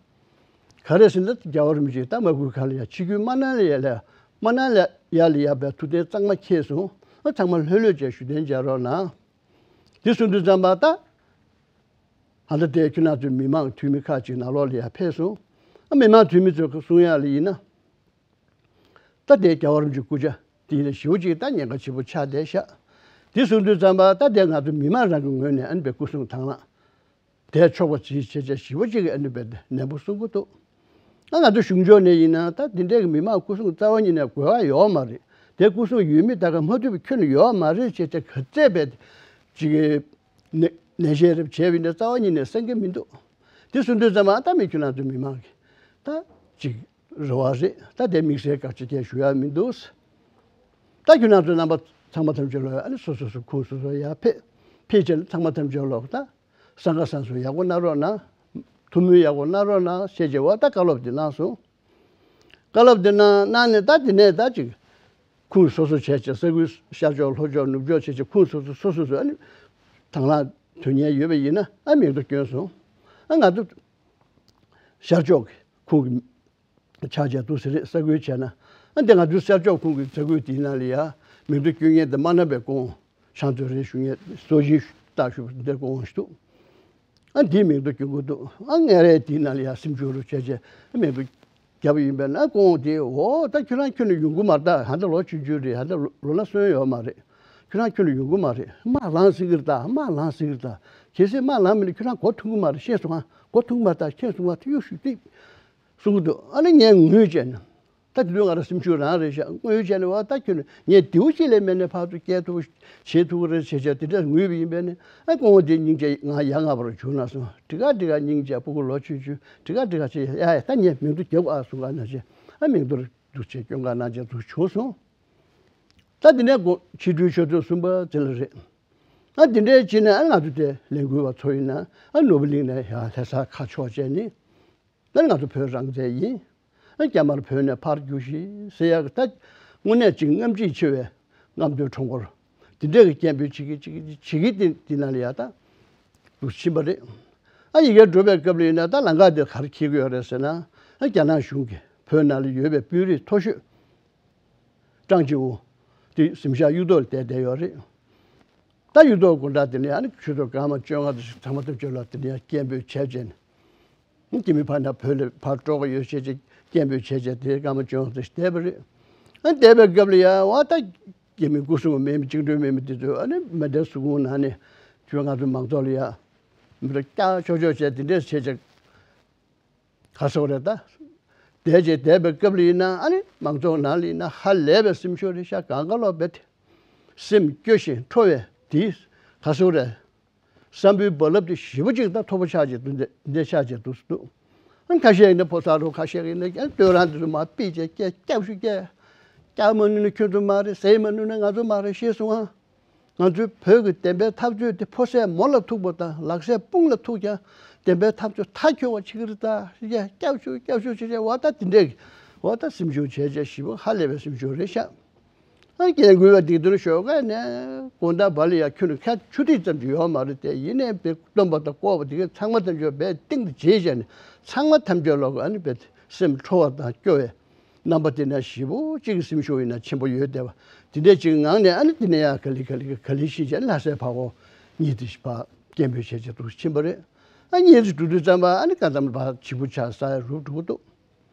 ག་རེ་ཟེར་ན། རྒྱལ་བ་རིན་པོ་ཆེས་ད་མར་ཁུ་ཁ་ལ་ཡ་ཆིབས་བསྒྱུར་མ་གནང་ལ་ཡ་ལ་མ་གནང་ལ་ཡ་ལ་ཡ་བའི་ཐུགས་གཏན་གཙང་མ་འཁེལ་སོང་། ཨ་ཚང་མ་ལྷོད་ལྷོད་བྱས་བཞུགས་གདན་འཇགས་རོགས་གནང་། དེ་གསུང་དུས་ཙམ་པ་ད། ཨ་ད་དེ་ཁྱོད་རང་ཚོའི་མི་མང་འཐུས་མི་ཁག་ཅིག་ནང་ལོགས་ལ་ཡར་ཕེབས་སོང་། ཨ་མི་མང་འཐུས་མི་ཚོས་གསུང་ཡག་ལ་ཡིན་ན། ད་དེ་རྒྱལ་བ་རིན་པོ་ཆེའི་སྐུ་ཕྱྭ་དེ་ཡིན་ན་ཞེ་པོ་ཅིག་ད་ཉེན་ཁ་ཆེན་པོ་ཆགས་བསྡད་ཤག་དེ་གསུང་དུས་ཙམ་པ་ད་དེ་ང་ཚོ་མི་མང་རང་གི་ངོས་ནས་ཨ་ནི་པའི་སྐུ་སྲུང་དང་བླངས་དེ་ཆོག་པ་ཅིག་བྱེད་ཆེད་ཞེ་པོ་ཅིག་གི་ཨ་ནི་པའི་ནན་པོ་གསུང་གི་འདུག་ཨ་ང་ཚོ་གཞུང་ཕྱོགས་ནས་ཡིན་ན་ད་དེ་འདྲའི་གི་མི་མང་སྐུ་སྲུང་རྩ་བ་ཉིད་ནས་དགོས་པ་ཡོད་མ་རེད། དེ་སྐུ་སྲུང་ཡོད་མེད་ད་ག་མ་ཐུབ་པའི་ཁྱོན་ནས་ཡོད་མ་རེད་བྱས་ཏེ་ག་ཚད་པའི་ཅིག་གི་ནན་ནན་བཤད་རེ་བྱས་པ་ཡིན་ན་རྩ་བ་ཉིད་ནས་གསན་གྱི་མི་འདུག་དེ་གསུང་དུས་ཙམ་པ་ད་མི་ཁྱོད་རང་ཚོ་མི་མང་གི་ད་ཅིག་རེ་བ་རེད། ད་དེ་དམིགས་བསལ་ག་ཅི་ཅིག་ཞུ་ཡག་མི་འདུག་ད་ཁྱོད་རང་ཚོ་རྣམ་པ་ཚང་མ་ཐམས་ཅད་ལོག་ཨ་ནི་སོ་སོ་སོ་ཁུངས་སོ་སོ་ཡར་ཕེབས་ཕེབས་བྱས་ནས་ཚང་མ་ཐམས་ཅད་ལོག་ད། བསང་ཁ་བསང་གསུམ་ཡག་པོ་གནང་རོགས་གནང་། ཐུགས་སྨོན་ཡག་པོ་གནང་རོགས་གནང་ཞེས་བྱས་པ་ད་བཀའ་སློབ་དེ་གནང་སོང་། བཀའ་སློབ་དེ་གནང་གནང་ནས་ད་དེ་ནས་ད་ཅིག་ཁུངས་སོ་སོ་བྱས་བྱས་ས་ཁུལ་ཤར་ཕྱོགས་ལྷོ་ཕྱོགས་ནུབ་ཕྱོགས་བྱས་བྱས་ཁུངས་སོ་སོ་སོ་སོ་སོ་ཨ་ནི་དང་བླངས་དོན་གཉེར་ཡོད་པ་ཡིན་ན་ཨ་མིང་ཐོ་བསྐྱོན་སོང་། ཨ་ང་ཚོ་ཤར་ཕྱོགས་ཀྱི་ཁུངས་ཀྱི་ཆགས་བྱས་འདུག་ཟེར་རེད། ས་ཁུལ་བྱས་ན། ཨ་འདི་ང་ཚོའི་ཤར་ཕྱོགས་ཁུངས་ཀྱི་ས་ཁུལ་དེའི་ནང་ལ་ཡ་མིང་ཐོ་བསྐྱོན་མཁན་དེ་སྨར་ནག་པའི་སྐུ་ངོ་ཤང་ཚོ་རེད་ཞུ་མཁན་སོ་བཞི་རྟགས་ཞུ་བ་འདིར་སྐུ་ངོ་ཞིག་འདུག་ཨ་འདིའི་མིང་ཐོ་བསྐྱོན་གྱི་འདུག་ཨ་ངས་རེད་དེའི་ནང་ལ་ཡ་སེམས་ཤུགས་རུ་བྱས་བྱས་ཨ་མིང་ཐོ་བརྒྱབ་པ་ཡིན་པས་ན་སྐུ་ངོ་དེས་འོ་ད་ཁྱོད་རང་ཁྱོན་ནས་ཡོང་གི་མ་རེད། ད་ཧ་ད་ལོ་ཆུང་ཆུང་རེད། ཧ་ད་ལོ་ན་སོན་ཡོད་མ་རེད། ཁྱོད་རང་ཁྱོན་ནས་ཡོང་གི་མ་རེད། དམག་ལངས་ཟིན་གྱི་རེད། ད་དམག་ལངས་ཟིན་གྱི་རེད། ད་གལ་སྲིད་དམག་ལངས་མེད་ན་ཁྱོད་རང་མགོ་ཐོན་གྱི་མ་རེད། ཤེས་སོང་ང་། མགོ་ཐོན་གྱི་མ་རེད། ད་ཤེས་སོང་ང་། ད་གཡུག་ཞུ་སྟེ། གསུང་གི་འདུག་ཨ་ནི་ངས་ངུས་བྱས་ནས། ད་དེ་དུས་ང་རང་སེམས་ཤུགས་རང་རེད་ཤག་ངུས་བྱས་ནས་བ་ད་ཁྱོད་ངས་དེའུ་གཅིག་ལས་མེད་ནས་ཕར་ཚུར་སྐྱེལ་ཐུབ་བྱེད་ཐུབ་ཀྱི་རེད་བྱས་བྱས་དེ་འདྲ་ངུས་པ་ཡིན་པས་ནས། ཨ་སྐུ་ངོ་དེ་སྙིང་རྗེ་ང་ཡ་ང་བར་བྱུང་ན་སོང་། འགྲིག་ག་འགྲིག་ག་སྙིང་རྗེ། ཕྲུ་གུ་ལོ་ཆུང་ཆུང་འགྲིག་ག་འགྲིག་ག་བྱས། ཡ་ཡ་ད་ངས་མིང་ཐོ་རྒྱབ་ཨ་གསུང་ག་ན་བྱས། ཨ་མིང་ཐོ་འདུག་བྱས་སྐྱོན་ག་ན་བྱས་འདུག་བྱུང་སོང་། ད་དེ་ནས་སྒོ་ཕྱི་དྲོའི་ཆུ་ཚོད་གསུམ་པ་ཙམ་ལ་རེད། ཨ་དེ་འདྲའི་བྱས་ནས་ཨ་ང་ཚོ་དེ་ལས་འགུལ་བ་ཚོ་ཡིན་ན་ཨ་ནོར་བུ་གླིང་ནས་ཡར་ལྷ་སར་ཁ་ཕྱོགས་བྱས་ནས། ད་ང་ཚོ་བོད་རང་བཙན་ཡིན། ཨ་རྒྱ་དམར་བོད་ནས་ཕར་རྒྱུགས་ཤིག་ཟེར་ཡག་གི་ད་དངོས་གནས་ཅིག་རྔམ་བརྗིད་ཆེ་བའི་རྔམ་སྟོན་ཁྲོམ་སྐོར་དེ་འདྲས་ཀྱི་སྐད་འབོད་བྱེད་ཀྱི་བྱེད་ཀྱི་བྱེད་ཀྱི་དེ་དེ་ནང་ལ་ཡ་ད་འདུག་ཕྱིན་པ་རེད། ཨ་ཡི་གེ་འགྲོ་བའི་སྐབས་ལ་ཡིན་ན་ད་ལམ་ཁ་དེ་ག་རེ་འཁེལ་གྱི་ཡོད་རེད་ཟེར་ན། ཨ་རྒྱ་ནག་གཞུང་གིས་བོད་ནང་ལ་ཡོད་པའི་དཔོན་རིགས་མཐོ་ཤོས་ཀྲང་ཅིའུ་དེ་གཟིམ་ཤག་གཡུ་ཐོག་ལ་བསྡད་བསྡད་ཡོད་རེད། ད་གཡུ་ཐོག་དགོང་དག་དེ་ནས་ཨ་ནི་ཆུ་ཚོད་སྐར་མ་བཅོ་ལྔ་དང་ཚང་མ་ཐམས་ཅད་ལ་དེ་ནས་སྐད་འབོད་བྱས་བྱས་ནས། སྐྱེ་མི་ཕར་ན་བོད་ལ་ཕར་འགྲོ་གི་ཡོད་བྱས་བྱས་སྐད་འབོད་བྱས་བྱས་དེ་སྐར་མ་བཅོ་ལྔ་ཙམ་བསྡད་པ་རེད། ཨ་བསྡད་པའི་སྐབས་ལ་ཡ་བ་ད་སྐྱེ་མི་སྐུ་སྲུང་མེད་མི་བཅིངས་འགྲོལ་མེད་མི་དེ་ཚོས་ཨ་ནི་མེ་མདའི་གཟུགས་ཁུང་ནང་ནས་ཁྱོད་ང་ཚོ་མང་ཚོགས་ལ་ཡ་མི་རོ་བཀྱག་ཆོག་ཆོག་བྱས་དེ་འདྲས་བྱས་བྱས། ག་སོག་རེད་ད། བསྡད་རྗེས་བསྡད་པའི་སྐབས་ལ་ཡིན་ན་ཨ་ནི་མང་ཚོགས་ནང་ལ་ཡིན་ན་ཧ་ལས་པའི་སེམས་ཤུགས་རེད་ཤག་གང་ག་ལོག་རྦད་དེ། སེམས་སྐྱོ་ཞིང་ཁྲོ་བའི་དེའི་ག་སོག་རེད། བསམ་པའི་རྦ་རླབས་དེ་ཞེ་པོ་ཅིག་ད་མཐོ་པོ་ཆགས་ཀྱི་འདུག་འདི་འདི་ཆགས་ཀྱི་འདུག་འདུག་ཨ་ཁ་ཤས་ཡིན་ན་ཕོ་གསར་རོ་ཁ་ཤས་ཡིན་ན་ཀྱང་སྟོད་རང་དེ་ཚོ་མར་ཕུད་བྱས་སྐད་སྐྱབས་ཞུ་སྐད། སྐྱབས་མ་ནུས་ན་ཁྱོད་ཚོ་མ་རེད། ཟས་མ་ནུས་ན་ང་ཚོ་མ་རེད་ཤེས་སོང་ཨ། ང་ཚོའི་བོད་ཀྱི་བདེན་པའི་འཐབ་རྩོད་དེ་ཕོ་གསར་མོ་ལ་ཐུག་པ་དང་ལག་གསར་དཔུང་ལ་ཐུག་ཀྱང་བདེན་པའི་འཐབ་རྩོད་མཐའ་འཁྱོལ་བ་བྱེད་ཀྱི་རེད་ད། ཡ་སྐྱབས་ཞུ་སྐྱབས་ཞུ་བྱེད་བྱེད་བ་ད་དེ་འདྲས་ཀྱི་བ་ད་སེམས་ཤུགས་བྱས་བྱས་ཞེ་པོ་ཧ་ལས་པའི་སེམས་ཤུགས་རེད་ཤག་ཨ་རྒན་དགོས་པ་འདི་དོན་ཞོགས་ཀས་ནས་དགོང་དག་བར་ལ་ཡ་ཁྱོད་ནི་ཁ་ཆུ་ཐིགས་ཙམ་གྱི་ཡོད་མ་རེད་དེ། ཡིན་ནའི་བའི་སྟོན་པ་དང་བསྐོར་བ་དེ་གས་ཚང་མ་ཐམས་ཅད་བའི་སྟེང་དུ་བྱེད་བྱས་ནས་ཚང་མ་ཐམས་ཅད་ལོག་ཨ་ནི་བའི་སེམས་ཁྲོ་བ་དང་སྐྱོ་བའི། རྣམ་པ་དེ་ན་ཞེ་པོ་གཅིག་གི་སེམས་ཤུགས་ཡིན་ན་ཆེན་པོ་ཡོད་བསྡད་པ། དེ་འདྲས་གཅིག་ངང་ནས་ཨ་ནི་དེ་ནས་ཡང་ག་ལེ་ག་ལེ་ག་ལེ་ཤེས་བྱས་ལྷ་སའི་ཕར་འོག་གཉིས་དེ་ཕར་སྐད་འབོད་བྱས་བྱས་འདུག་ཕྱིན་པ་རེད། ཨ་གཉིས་དེ་འགྲོ་དུས་ཙམ་པ་ཨ་ནི་ག་ཙམ་ཕར་བྱི་པོ་ཆགས་ས་ཡ་རུབ་འགྲོ་གི་འདུག་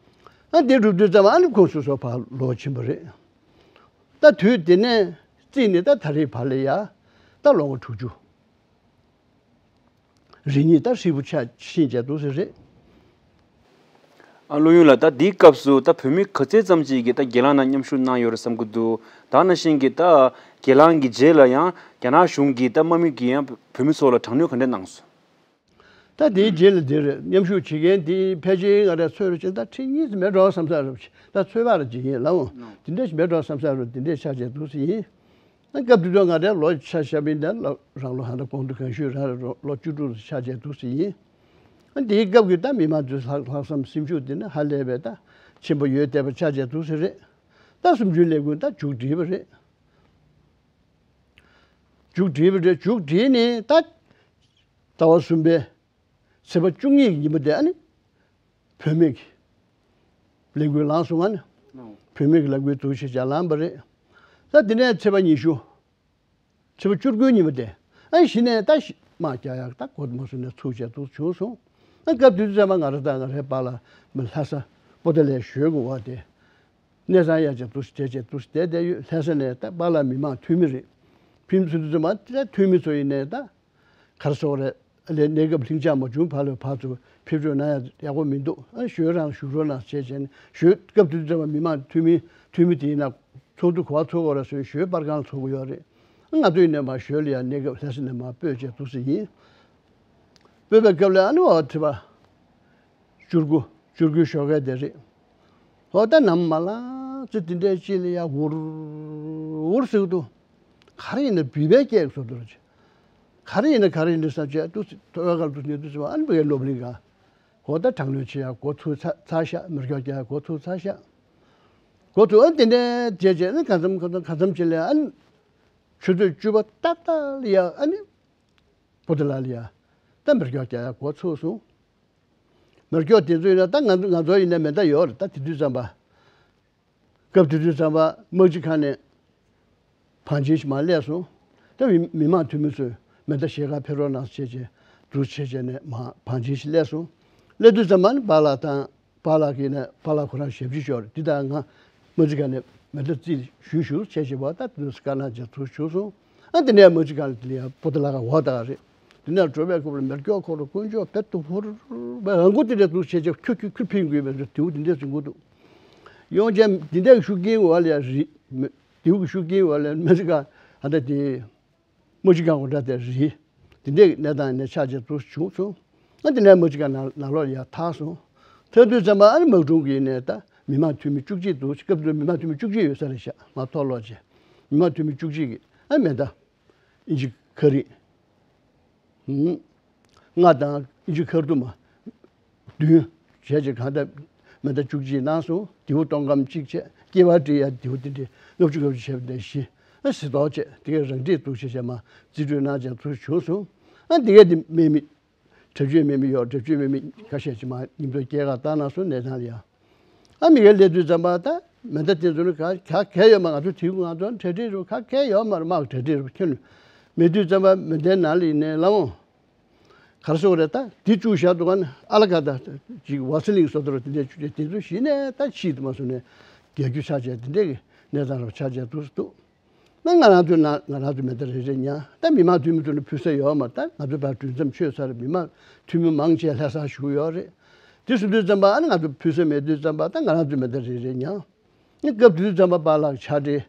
ཨ་དེ་རུབ་དུས་ཙམ་པ་ཨ་ནི་ཁོང་སོ་སོ་ཕར་ལོག་ཕྱིན་པ་རེད། ད་དུས་དེ་ནས་བརྩིས་ནས་ད་ད་རེས་བར་ལ་ཡ་ད་ལོ་ངོ་དྲུག་ཅུ། རེ་གཉིས་ད་ཧྲིལ་པོ་ཆགས་ཕྱིན་བྱས་འདུག་ཟེར་རེད། ཨ་བློ་ཡུལ་ལགས། ད་འདིའི་སྐབས་སུ་ད་བོད་མི་ག་ཚད་ཙམ་ཅིག་གིས་ད་སྒེར་ལངས་ནང་མཉམ་ཞུགས་གནང་ཡོད་རེད་བསམ་གྱི་འདུག་ད་ནང་བཞིན་གྱི་ད་སྒེར་ལངས་ཀྱི་རྗེས་ལ་ཡང་རྒྱ་ནག་གཞུང་གིས་ད་དམག་མི་གིས་ཡང་བོད་མི་ཚོ་ལ་དྲག་གནོན་ག་འདྲ་གནང་སོང་། ད་དེའི་རྗེས་ལ་འདིར་མཉམ་ཞུགས་བྱེད་མཁན་དེ་ཕལ་ཆེར་ང་རང་ཚོད་རུ་ཕྱིན་ད་ཁྲི་གཉིས་ཙམ་མེད་འགྲོ་བསམ་ས་རུ་ཕྱིན། ད་ཚོད་དཔག་རུ་བྱེད་ཀྱིན་ལ་འོང་དེ་འདྲ་ཞིག་མེད་འགྲོ་བསམ་ས་རུ་དེ་འདྲ་ཆགས་བྱས་འདུག་ཟེར་ཡིན། ཨ་སྐབས་དེ་དུས་ང་རའི་ལོ་ཆ་བཞག་པ་ཡིན་ན་ལོ་རང་ལོ་ཧ་ད་གོང་དུ་གང་ཞུས་རང་རེ་ལོ་བཅུ་དྲུག་ཙམ་ཆགས་བྱས་འདུག་ཟེར་ཡིན། ཨ་འདིའི་སྐབས་ཀྱི་ད་མི་མང་ཚོའི་ལྷག་ལྷག་བསམ་སེམས་ཤུགས་དེ་ནི་ཧ་ལས་པའི་ད་ ཆེན་པོ་ཡོད་བསྡད་པ་ཆགས་བྱས་འདུག་ཟེར་རེད། ད་སུམ་ཅུའི་ལས་འགུལ་ད་མཇུག་བསྒྲིལ་བ་རེད། མཇུག་བསྒྲིལ་བ་རེད། མཇུག་བསྒྲིལ་ནས་ད་ཟླ་བ་གསུམ་པའི་ཚེས་པ་བཅུ་གཉིས་ཀྱི་ཉིན་མོ་དེ་ཨ་ནི་བུད་མེད་ཀྱི་ལས་འགུལ་ལངས་སོང་ང་ནི། ཨོ། བུད་མེད་ཀྱི་ལས་འགུལ་འདུག་ཞེས་བྱ་ལངས་པ་རེད། ད་དེ་ནས་ཚེས་པ་ཉི་ཤུ། ཚེས་པ་བཅུ་དགུའི་ཉིན་མོ་དེ། ཨ་གཞི་ནས་ད་ཤི་དམག་རྒྱག་ཡག་ད་གོ་མ་སོང་ནས་ཚུགས་བྱས་འདུག་བྱུང་སོང་། ཨ་སྐབས་དེ་དུས་ཙམ་པ་ང་རང་དང་ང་རའི་པཱ་ལགས་མི་ལྷ་ས་པོ་ཏཱ་ལའི་ཞོལ་གྱི་འོག་དེ། གནས་ཚང་ཡག་ཅིག་འདུག་བསྡད་བྱས་འདུག་བསྡད་བསྡད་ཡོད། ལྷ་ས་ནས་ད་པཱ་ལགས་མི་མང་འཐུས་མི་རེད། ཕིན་ཚུལ་དུས་ཙམ་པ་ད་འཐུས་མི་ཚོ་ཡིན་ནས་ད། ག་རེ་ཟེར་དགོས་རེད། ལས་གནས་སྐབས་ལྷིང་འཇགས་མ་བྱུང་བར་ལ་བར་དུ་ཕེབས་འབྱོར་གནང་ཡ་ཡག་པོ་མི་འདུག་ཨ་ཞོལ་རང་བཞུགས་རོགས་གནང་ཞེས་བྱས་ནས་ཞོལ་སྐབས་དེ་དུས་ཙམ་པ་མི་མང་འཐུས་མི་འཐུས་མི་དེ་ཡིན་ན་ཚོགས་འདུ་ག་པར་ཚོགས་དགོས་རེད་ཟེར་ཞོལ་པར་ཁང་ཚོགས་ཀྱི་ཡོད་རེད། ང་ཚོ་ཡིན་ནས་མར་ཞོལ་ལ་ཡ་གནས་སྐབས་ལྷ་ས་ནས་མར་སྤོས་བྱས་འདུག་ཟེར་ཡིན། སྤོས་པའི་སྐབས་ལ་ཨ་ནི་འོ་དེ་བ། བཅུ་དགུ། བཅུ་དགུའི་ཞོགས་ཀས་དེ་རེད། ཧོ་ད་ནམ་མ་ལ་ཙི་དེ་འདྲའི་ཅི་ལ་ཡ་འུར་འུར་ཟེར་གི་འདུག་ག་རེ་ཡིན་ན་བུད་མེད་སྐད་བཟོ་འདུག་ག་རེ་ཡིན་ན་ག་རེ་ཡིན་ན་བསམ་བྱས་འདུག་ཐོག་ཁ་ལ་འདུག་ཉེ་དུས་ཟེར་བ་ཨ་ནི་བུ་གའི་སློབ་གླིང་ག་ཧོ་ད་དྲག་གནོན་བྱེད་ཡ་འགོ་ཚུགས་ཚར་ཚར་ཤག་མི་སྐྱོ་རྒྱག་ཡ་འགོ་ཚུགས་ཚར་ཤག་འགོ་ཚུགས་ཨ་ནི་དེ་འདྲའི་བྱས་བྱས་ཨ་ནི་གང་འཚམ་གང་འཚམ་གང་འཚམ་ཅི་ལ་ཡ་ཨ་ནི་ཆུ་ཚོད་བཅུ་པ་ཏག་ཏག་ལ་ཡ་ཨ་ནི་པོ་ཏཱ་ལ་ལ་ཡ་ད་མི་སྐྱོ་རྒྱག་ཡ་འགོ་ཚུགས་སོང་། མི་སྐྱོ་དེ་ཚོ་ཡིན་ན་ད་ང་ང་ཚོ་ཡིན་ན་མེ་མདའ་ཡོད་རེད། ད་དེ་དུས་ཙམ་པ། སྐབས་དེ་དུས་ཙམ་པ་དམག་སྤྱི་ཁང་ནས་བང་ཆེན་ཞིག་མར་སླེབས་སོང་། ད་མི་མི་མང་འཐུས་མི་ཚོས་མེ་མདའ་བཞེས་གར་ཕེབས་རོགས་གནང་བྱས་བྱས་འདུག་བྱས་བྱས་ནས་མར་བང་ཆེན་ཞིག་སླེབས་སོང་། སླེབས་དུས་ཙམ་པ་ནི་པཱ་ལགས་དང་པཱ་ལགས་ཀྱིས་ནས་པཱ་ལགས་ཁོ་རང་ཞབས་ཕྱི་ཞུ་བ་རེད། འདི་དང་ང་དམག་སྤྱི་ཁང་ནས་མེ་མདའ་རྩིས་ཞུས་ཞུ་བྱས་བྱས་པ་ད་དེ་ཚོ་བཀའ་གནང་བྱས་ཚུར་བཞུགས་སོང་། ཨ་དེ་ནས་དམག་སྤྱི་ཁང་ལ་དེ་ལ་ཡང་པོ་ཏཱ་ལ་ག་འོག་ད་ག་རེད། དེ་ནས་འགྲོ་བའི་སྐབས་ལ་མེ་སྒྱོགས་འཁོར་ལ་དཀོན་མཆོག་བེད་དུ་ཕུར་བའི་ཧང་གོ་དེ་འདྲ་འདུག་བྱས་བྱས་ཁྱུ་ཁྱུ་ཁྱུ་འཕེན་དགོས་པའི་དེའུ་དེ་འདྲ་བྱུང་གི་འདུག་ཡོང་ཅན་དེ་འདྲའི་ཤུགས་རྐྱེན་འོག་ལ་ཡ་རི་མེ་དེའུ་གི་ཤུགས་རྐྱེན་འོག་ལ་ཡ་མེ་རི་ཀ་ཨ་འདྲ་དེ་དམག་སྤྱི་ཁང་འོག་འདྲ་དེ་རི་དེ་འདྲའི་གནས་སྟངས་ནས་ཆགས་བྱས་འདུག་བྱུང་སོང་། ཨ་དེ་ནས་དམག་སྤྱི་ཁང་ནང་ནང་ལོགས་ལ་ཡ་ཐར་སོང་། ཐར་དུས་ཙམ་པ་ཨ་ནི་དམག་དྲུང་གི་ནས་ད་མི་མང་འཐུས་མི་བཅུ་གཅིག་འདུག་སྐབས་དེར་མི་མང་འཐུས་མི་བཅུ་གཅིག་ཡོད་ས་རེད་ཤག་མ་ཐོག་ལོག་བྱས་མི་མང་འཐུས་མི་བཅུ་གཅིག་གིས་ཨ་མེ་མདའ་ཨིན་ཇི་ཁ་རིག་ལྔ་དང་ཨིན་ཇི་ཁ་རྡུམ་བདུན་བྱས་རྗེས་གང་ལྟར་མེ་མདའ་བཅུ་གཅིག་གནང་སོང་། དེའུ་སྟོང་སྐམ་གཅིག་བྱས་སྐྱེ་བ་བྲི་ཡ་དེའུ་དེ་འདྲའི་ལྔ་བཅུ་ལྔ་བཅུ་བྱས་པ་དེ་བཞི་ཨ་ཟི་ཏོག་བྱས་དེ་གའི་རང་འགྲིག་འདུག་བྱས་བྱས་མ་རྩིས་སྤྲོད་གནང་བྱས་ཚུར་བྱུང་སོང་། ཨ་དེ་གའི་དེ་སྨན་མི་གྲྭ་བཅུའི་སྨན་མི་ཡོད། གྲྭ་བཅུའི་སྨན་མི་ཁ་ཤས་ཅིག་མ་ཉིན་ཐོ་སྐྱེལ་ག་བཏང་གནང་སོང་། གནས་ཚང་ལ་ཡ། ཨ་མི་གའི་སླེབས་དུས་ཙམ་པ་ད་མེ་མདའ་དེ་ཚོ་ནི་ག་ག་གལ་ཡོད་མ། ང་ཚོ་དེའུ་ང་ཚོ་གྲ་སྒྲིག་རུ་ག་གལ་ཡོད་མ་རེད། དམག་གྲ་སྒྲིག་རུ་ཁྱོན་མེད་དུས་ཙམ་པ་མེ་མདའི་ནང་ལ་ཡིན་ནའི་ལ་འོང་། ག་རེ་ཟེར་དགོས་རེད། ད་དེ་བཅུག་བཞག་འདུག་ག་ནི་ཨ་ལ་ཀ་ད་ཅིག་ཝ་སི་ལིན་བཟོ་འདྲ་དེ་འདྲས་བཅུག་བྱས་དེ་ཚོ་གཞི་ནས་ད་ཕྱིས་དུ་མ་སོང་ནས་རྒྱལ་རྒྱུ་ཆགས་བྱས་དེ་འདྲས་ཀྱི་གནས་སྟངས་རུ་ཆགས་བྱས་འདུག་འདུག་ན་ང་རང་ཚོའི་ནང་ང་རང་ཚོ་མེ་མདའ་རེ་རེ་ཉར། ད་མི་མང་འཐུས་མི་ཚོ་ལ་ཕུལ་ས་ཡོད་མ་རེད། ད་ང་ཚོ་ཕར་གྲོས་འཆམ་ཆོད་ཚར་རེད། མི་མང་འཐུས་མི་མང་ཆེ་ལྷ་སར་བཞུགས་ཡོད་རེད། དེ་སོང་དུས་ཙམ་པ་ཨ་ནི་ང་ཚོ་ཕུལ་ས་མེད་དུས་ཙམ་པ་ད་ང་རང་ཚོ་མེ་མདའ་རེ་རེ་ཉར། ཨ་སྐབས་དེ་དུས་ཙམ་པ་པཱ་ལགས་ཕྱག་སྦྲེལ་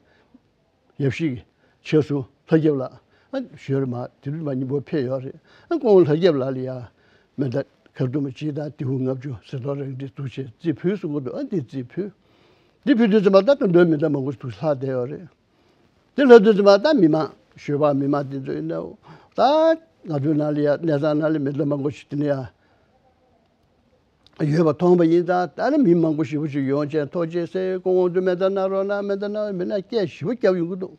ཡབ་གཞིས་ཀྱི་ཆེ་ཚུལ་ལྷ་སྐྱབས་ལགས་ཨ་ཞོལ་མ་དེ་དུས་མ་སྙིང་པོ་ཕེབས་ཡོད་རེད། ཨ་ཁོང་ལྷ་སྐྱབས་ལགས་ལ་ཡ་མེ་མདའ་ཁ་རྡུམ་གཅིག་དང་དེའུ་ལྔ་བཅུ་ཟི་ཏོག་རང་འགྲིག་འདུག་བྱས་རྩིས་ཕུལ་གསུང་གི་འདུག་ཨ་འདི་རྩིས་ཕུལ། འདི་ཕུལ་དུས་ཙམ་པ་ད་ད་དུང་མེ་མདའ་མང་པོ་ཞིག་ལྷག་བསྡད་ཡོད་རེད། དེ་ལྷག་དུས་ཙམ་པ་ད་མི་མང་ཞོལ་པ་མི་མང་དེ་ཚོ་ཡིན་ན་ད་ང་ཚོའི་ནང་ལ་ཡ་གནས་ཚང་ནང་ལ་མེ་མདའ་མང་པོ་ཞིག་དེ་ནས་ཡ་ཡོད་པ་མཐོང་བ་ཡིན་ཙང་། ད་ནི་མི་མང་པོ་ཞེ་པོ་ཞིག་ཡོང་བྱས་ཐུགས་རྗེ་ཆེ་ཟེར། ཁོང་དབང་དུ་མེ་མདའ་གནང་རོགས་གནང་། མེ་མདའ་གནང་། མི་ནག་སྐད་ཞེ་པོ་བརྒྱབ་ཡོང་གི་འདུག་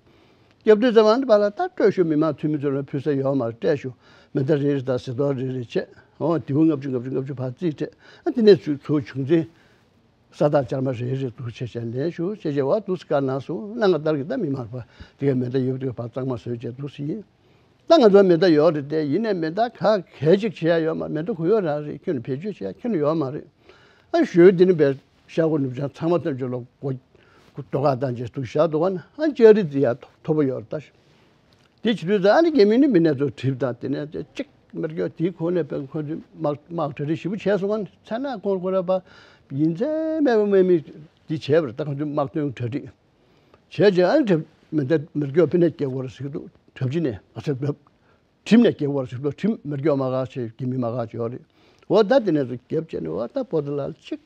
བརྒྱབ་དུས་ཙམ་པ་ནི་པཱ་ལགས་ད་སྤྲོད་ཤོག་མི་མང་འཐུས་མི་ཚོ་ལ་ཕུལ་ས་ཡོད་མ་རེད། སྤྲད་ཤོག་མེ་མདའ་རེ་རེ་དང་ཟི་ཏོག་རེ་རེ་བྱས། འོ་དེའུ་ལྔ་བཅུ་ལྔ་བཅུ་ལྔ་བཅུ་ཕར་རྩིས་སྤྲད། ཨ་དེ་ནས་ཚུར་ཚུར་བྱུང་ཚེ། ས་བདག་ཅར་མ་རེ་རེ་འདུག་བྱས་བྱས་ལེན་ཞུ་བྱས་བྱས་བ་འདུག་སེ་བཀའ་གནང་སོང་། གནང་ག་ལྟར་གྱི་ད་མི་མང་པ་དེ་གའི་མེ་མདའ་ཡོད་དུས་ཕར་གཙང་མ་བཟོས་བྱས་འདུག་སེ་ཡིན། ད་ང་ཚོ་མེ་མདའ་ཡོད་རེད་དེ། ཡིན་ནའི་མེ་མདའ་ག་གལ་ཅིག་བྱེད་ཡ་ཡོད་མ་རེད། མེ་མདའ་གུ་ཡོད་རང་རེད། ཁྱོན་ནས་བེད་སྤྱོད་བྱེད་ཡ་ཁྱོན་ནས་ཡོད་མ་རེད། ཨ་ཞོལ་འདི་ནི་བས་ཤར་ཁོག་ནུབ་བྱང་ཚང་མ་ཐམས་ཅད་ལོ་སྒོ་སྒོ་རྡོ་ཁ་བཏང་བྱས་འདུག་བཞག་འདུག་ག་ན་ཨ་ལྕགས་རི་འདི་ཡ་མཐོ་པོ་ཡོད་རེད་ད། དེ་བྱེད་དུས་ད་ཨ་ནི་རྒྱ་མི་ནི་མི་སྣ་ཚོ་གྲིབ་དང་དེ་ནས་དེ་གཅིག་མེར་སྐྱོ་དེའི་ཁོངས་ནས་དཔེ་ཁོ་ཚོས་དམག་དམག་གྲ་སྒྲིག་ཞིབ་པོ་བྱས་སོང་ང་། ཚ་ན་ཁོང་ཁོ་ར་པ་ཡིན་ཚད་མེད་པ་མེད་མི་འདི་བྱས་པ་རེད། ད་ཁོ་ཚོས་དམག་དོན་གྲ་སྒྲིག་བྱས་རྗེས་ཨ་ནི་གྲིབ་མེ་མདའ་མེར་སྐྱོ་ཕི་ནས་སྐྱེ་དགོས་རེད་ཟེར་གི་འདུག་གྲབས་ཅི་ནས་ང་ཚོས་བབ་གྲིབ་ནས་སྐྱེ་དགོས་རེད་ཟེར་གི་འདུག་གྲིབ་མེར་སྐྱོ་མ་ག་བྱས་རྒྱ་མི་མ་ག་བྱས་ཡོད་རེད། འོ་ད་དེ་ནས་ཚོ་རྒྱབ་བྱས་ནས་འོ་ད་པོ་ཏཱ་ལ་གཅིག་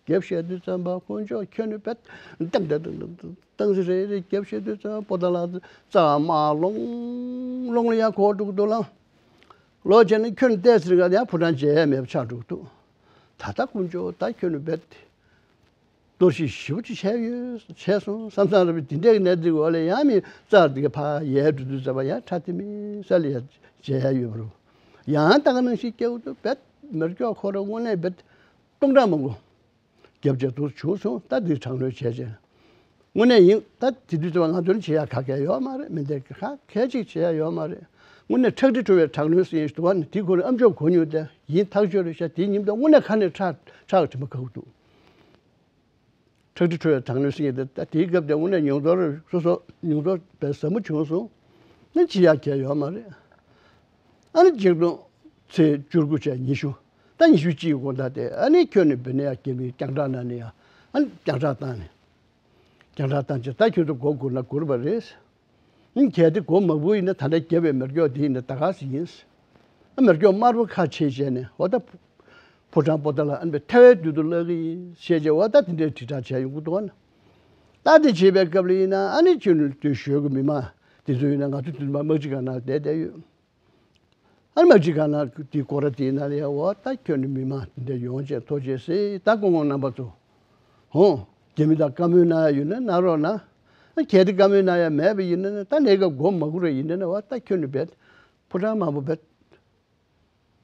རྒྱབ་བཤད་དུས་ཙམ་པ་དཀོན་མཆོག་ཁྱོད་ནི་བེད་ཏང་ཏང་ཏང་ཏང་ཏང་ཟེར་རེ་རེ་རྒྱབ་བཤད་དུས་ཙམ་པ་པོ་ཏཱ་ལ་རྩ་དམར་ལོང་ལོང་ལ་ཡང་གོ་འགྲོ་གི་འདུག་ལ། ལོ་བྱས་ནས་ཁྱོད་ནི་བལྟས་ཟེར་ག་ཡང་ཕོ་བྲང་མཇལ་ཡ་མེད་པ་ཆགས་འགྲོ་གི་འདུག་ད་ལྟ་དཀོན་མཆོག་ད་ཁྱོད་ནི་བེད་ གཏོར་བཤིག་ཞེ་པོ་ཅིག་བྱས་ཡོད། བྱས་སོང་བསམ་བསམ་རེད་པས། དེ་འདྲའི་གནས་ཚུལ་འོག་ལ་ཡང་མི་རྩར་དེ་ག་ཕར་ཡལ་འགྲོ་དུས་ཙམ་པ་ཡང་ཁྲ་ཐིམ་ས་ལ་ཡང་མཇལ་ཡ་ཡོད་པ་རེད། ཡང་ད་ག་ནང་བཞིན་སྐྱེ་བོ་དུ་བེད་མེར་སྐྱོག་ཁོ་ར་དངོས་གནས་བེད་སྟོང་ཕྲག་མང་པོ་རྒྱབ་བྱས་འདུག་བྱུང་སོང་། ད་འདི་དྲག་གནོན་བྱས་བྱས། དངོས་གནས་ཡིན། ད་དེ་དུས་ཙམ་པ་ང་ཚོ་ནི་བྱེད་ཡག་ག་གེ་ཡོད་མ་རེད། མི་འདི་ག་གེ་ཅིག་བྱེད་ཡག་ཡོད་མ་རེད། དངོས་གནས་ཁྲག་དྲི་བྲོ་བའི་དྲག་གནོན་ཟེར་ཡིན་འདུག་བ། ནི་དེ་ཁོ་རང་ཨ་མཆོག་གོ་མྱོང་སྟེ་ཡིན་ཐག་ཆོད་རེད་ཤག་དེའི་ཉིན་དུ་དངོས་གནས་ཁ་ནས་ཁྲག་ཁྲག་དྲི་མ་ཁ་གུ་འདུག་ཁྲག་དྲི་བྲོ་བའི་དྲག་གནོན་ཟེར་ཡིན་ཏེ། ད་དེའི་སྐབས་དེ་དངོས་གནས་མྱོང་ཚོར་སོ་སོ་མྱོང་ཚོར་དཔེ་ཟབ་མོ་བྱུང་སོང་། ནི་བྱེད་ཡག་ག་གེ་ཡོད་མ་རེད། ཨ་ནི་ཆིག་སྟོང་ཚེས་བཅུ་དགུ་བྱས་ཉི་ཤུ། ད་ཉི་ཤུ་གཅིག་གི་དགོང་དག་དེ་ཨ་ནི་ཁྱོན་ནས་བི་ནི་ཡ་རྒྱ་མིའི་རྒྱང་བསྒྲགས་ནང་ནས་ཡང་ཨ་ནི་རྒྱང་བསྒྲགས་བཏང་ནས། རྒྱང་བསྒྲགས་བཏང་རྗེས་ད་ཁྱོད་ཚོ་མགོ་སྒུར་ན་སྒུར་བ་རེད། ཨ་ནི་གལ་ཏེ་མགོ་མ་སྒུར་ཡིན་ན་ད་ལྟ་བརྒྱབ་པའི་མེར་སྐྱོག་དེ་ཡིན་ན་ད་ག་ཟེ་ཡིན། ཨ་མེར་སྐྱོག་དམར་པོ་ཁ་ཕྱེ་བྱས་ནས་འོ་ད་ཕོ་བྲང་པོ་ཏ་ལ་ཨ་ནི་ཐལ་བའི་དུས་སུ་བརླག་གི་ཡིན་ཞེས་བྱས། འོ་ད་དེ་འདྲའི་དྲིལ་བསྒྲགས་བྱས་ཡོང་གི་འདུག་ཨ་ནི། ད་དེ་བྱེད་པའི་སྐབས་ལ་ཡིན་ན་ཨ་ནི་ཁྱོད་ནི་དེ་ཞོལ་གྱི་མི་མང་དེ་ཚོ་ཡིན་ན་ང་ཚོ་དུས་མ་དམག་སྤྱི་ཁང་ནང་བསྡད་བསྡད་ཡོད། ཨ་ནི་དམག་སྤྱི་ཁང་ནང་དེའི་སྐོར་ར་དེའི་ནང་ལ་ཡ་འོ་ད་ཁྱོད་ནི་མི་མང་དེ་འདྲ་ཡོང་བྱས་ཐོ་བྱས་ཟེར། ད་སྐུ་ངོ་རྣམ་པ་ཚོ་ཧོ། རྒྱ་མི་དང་བཀའ་མོལ་གནང་ཡ་ཡོད་ན་གནང་རོགས་གནང་། ཨ་གལ་ཏེ་བཀའ་མོལ་གནང་ཡ་མེད་པ་ཡིན་ན་ད་ལས་ཀ་མགོ་མ་སྒུར་ར་ཡིན་ན་ན་འོ་ད་ཁྱོད་ནི་བེད་ཕོ་བྲང་མང་པོ་བེད་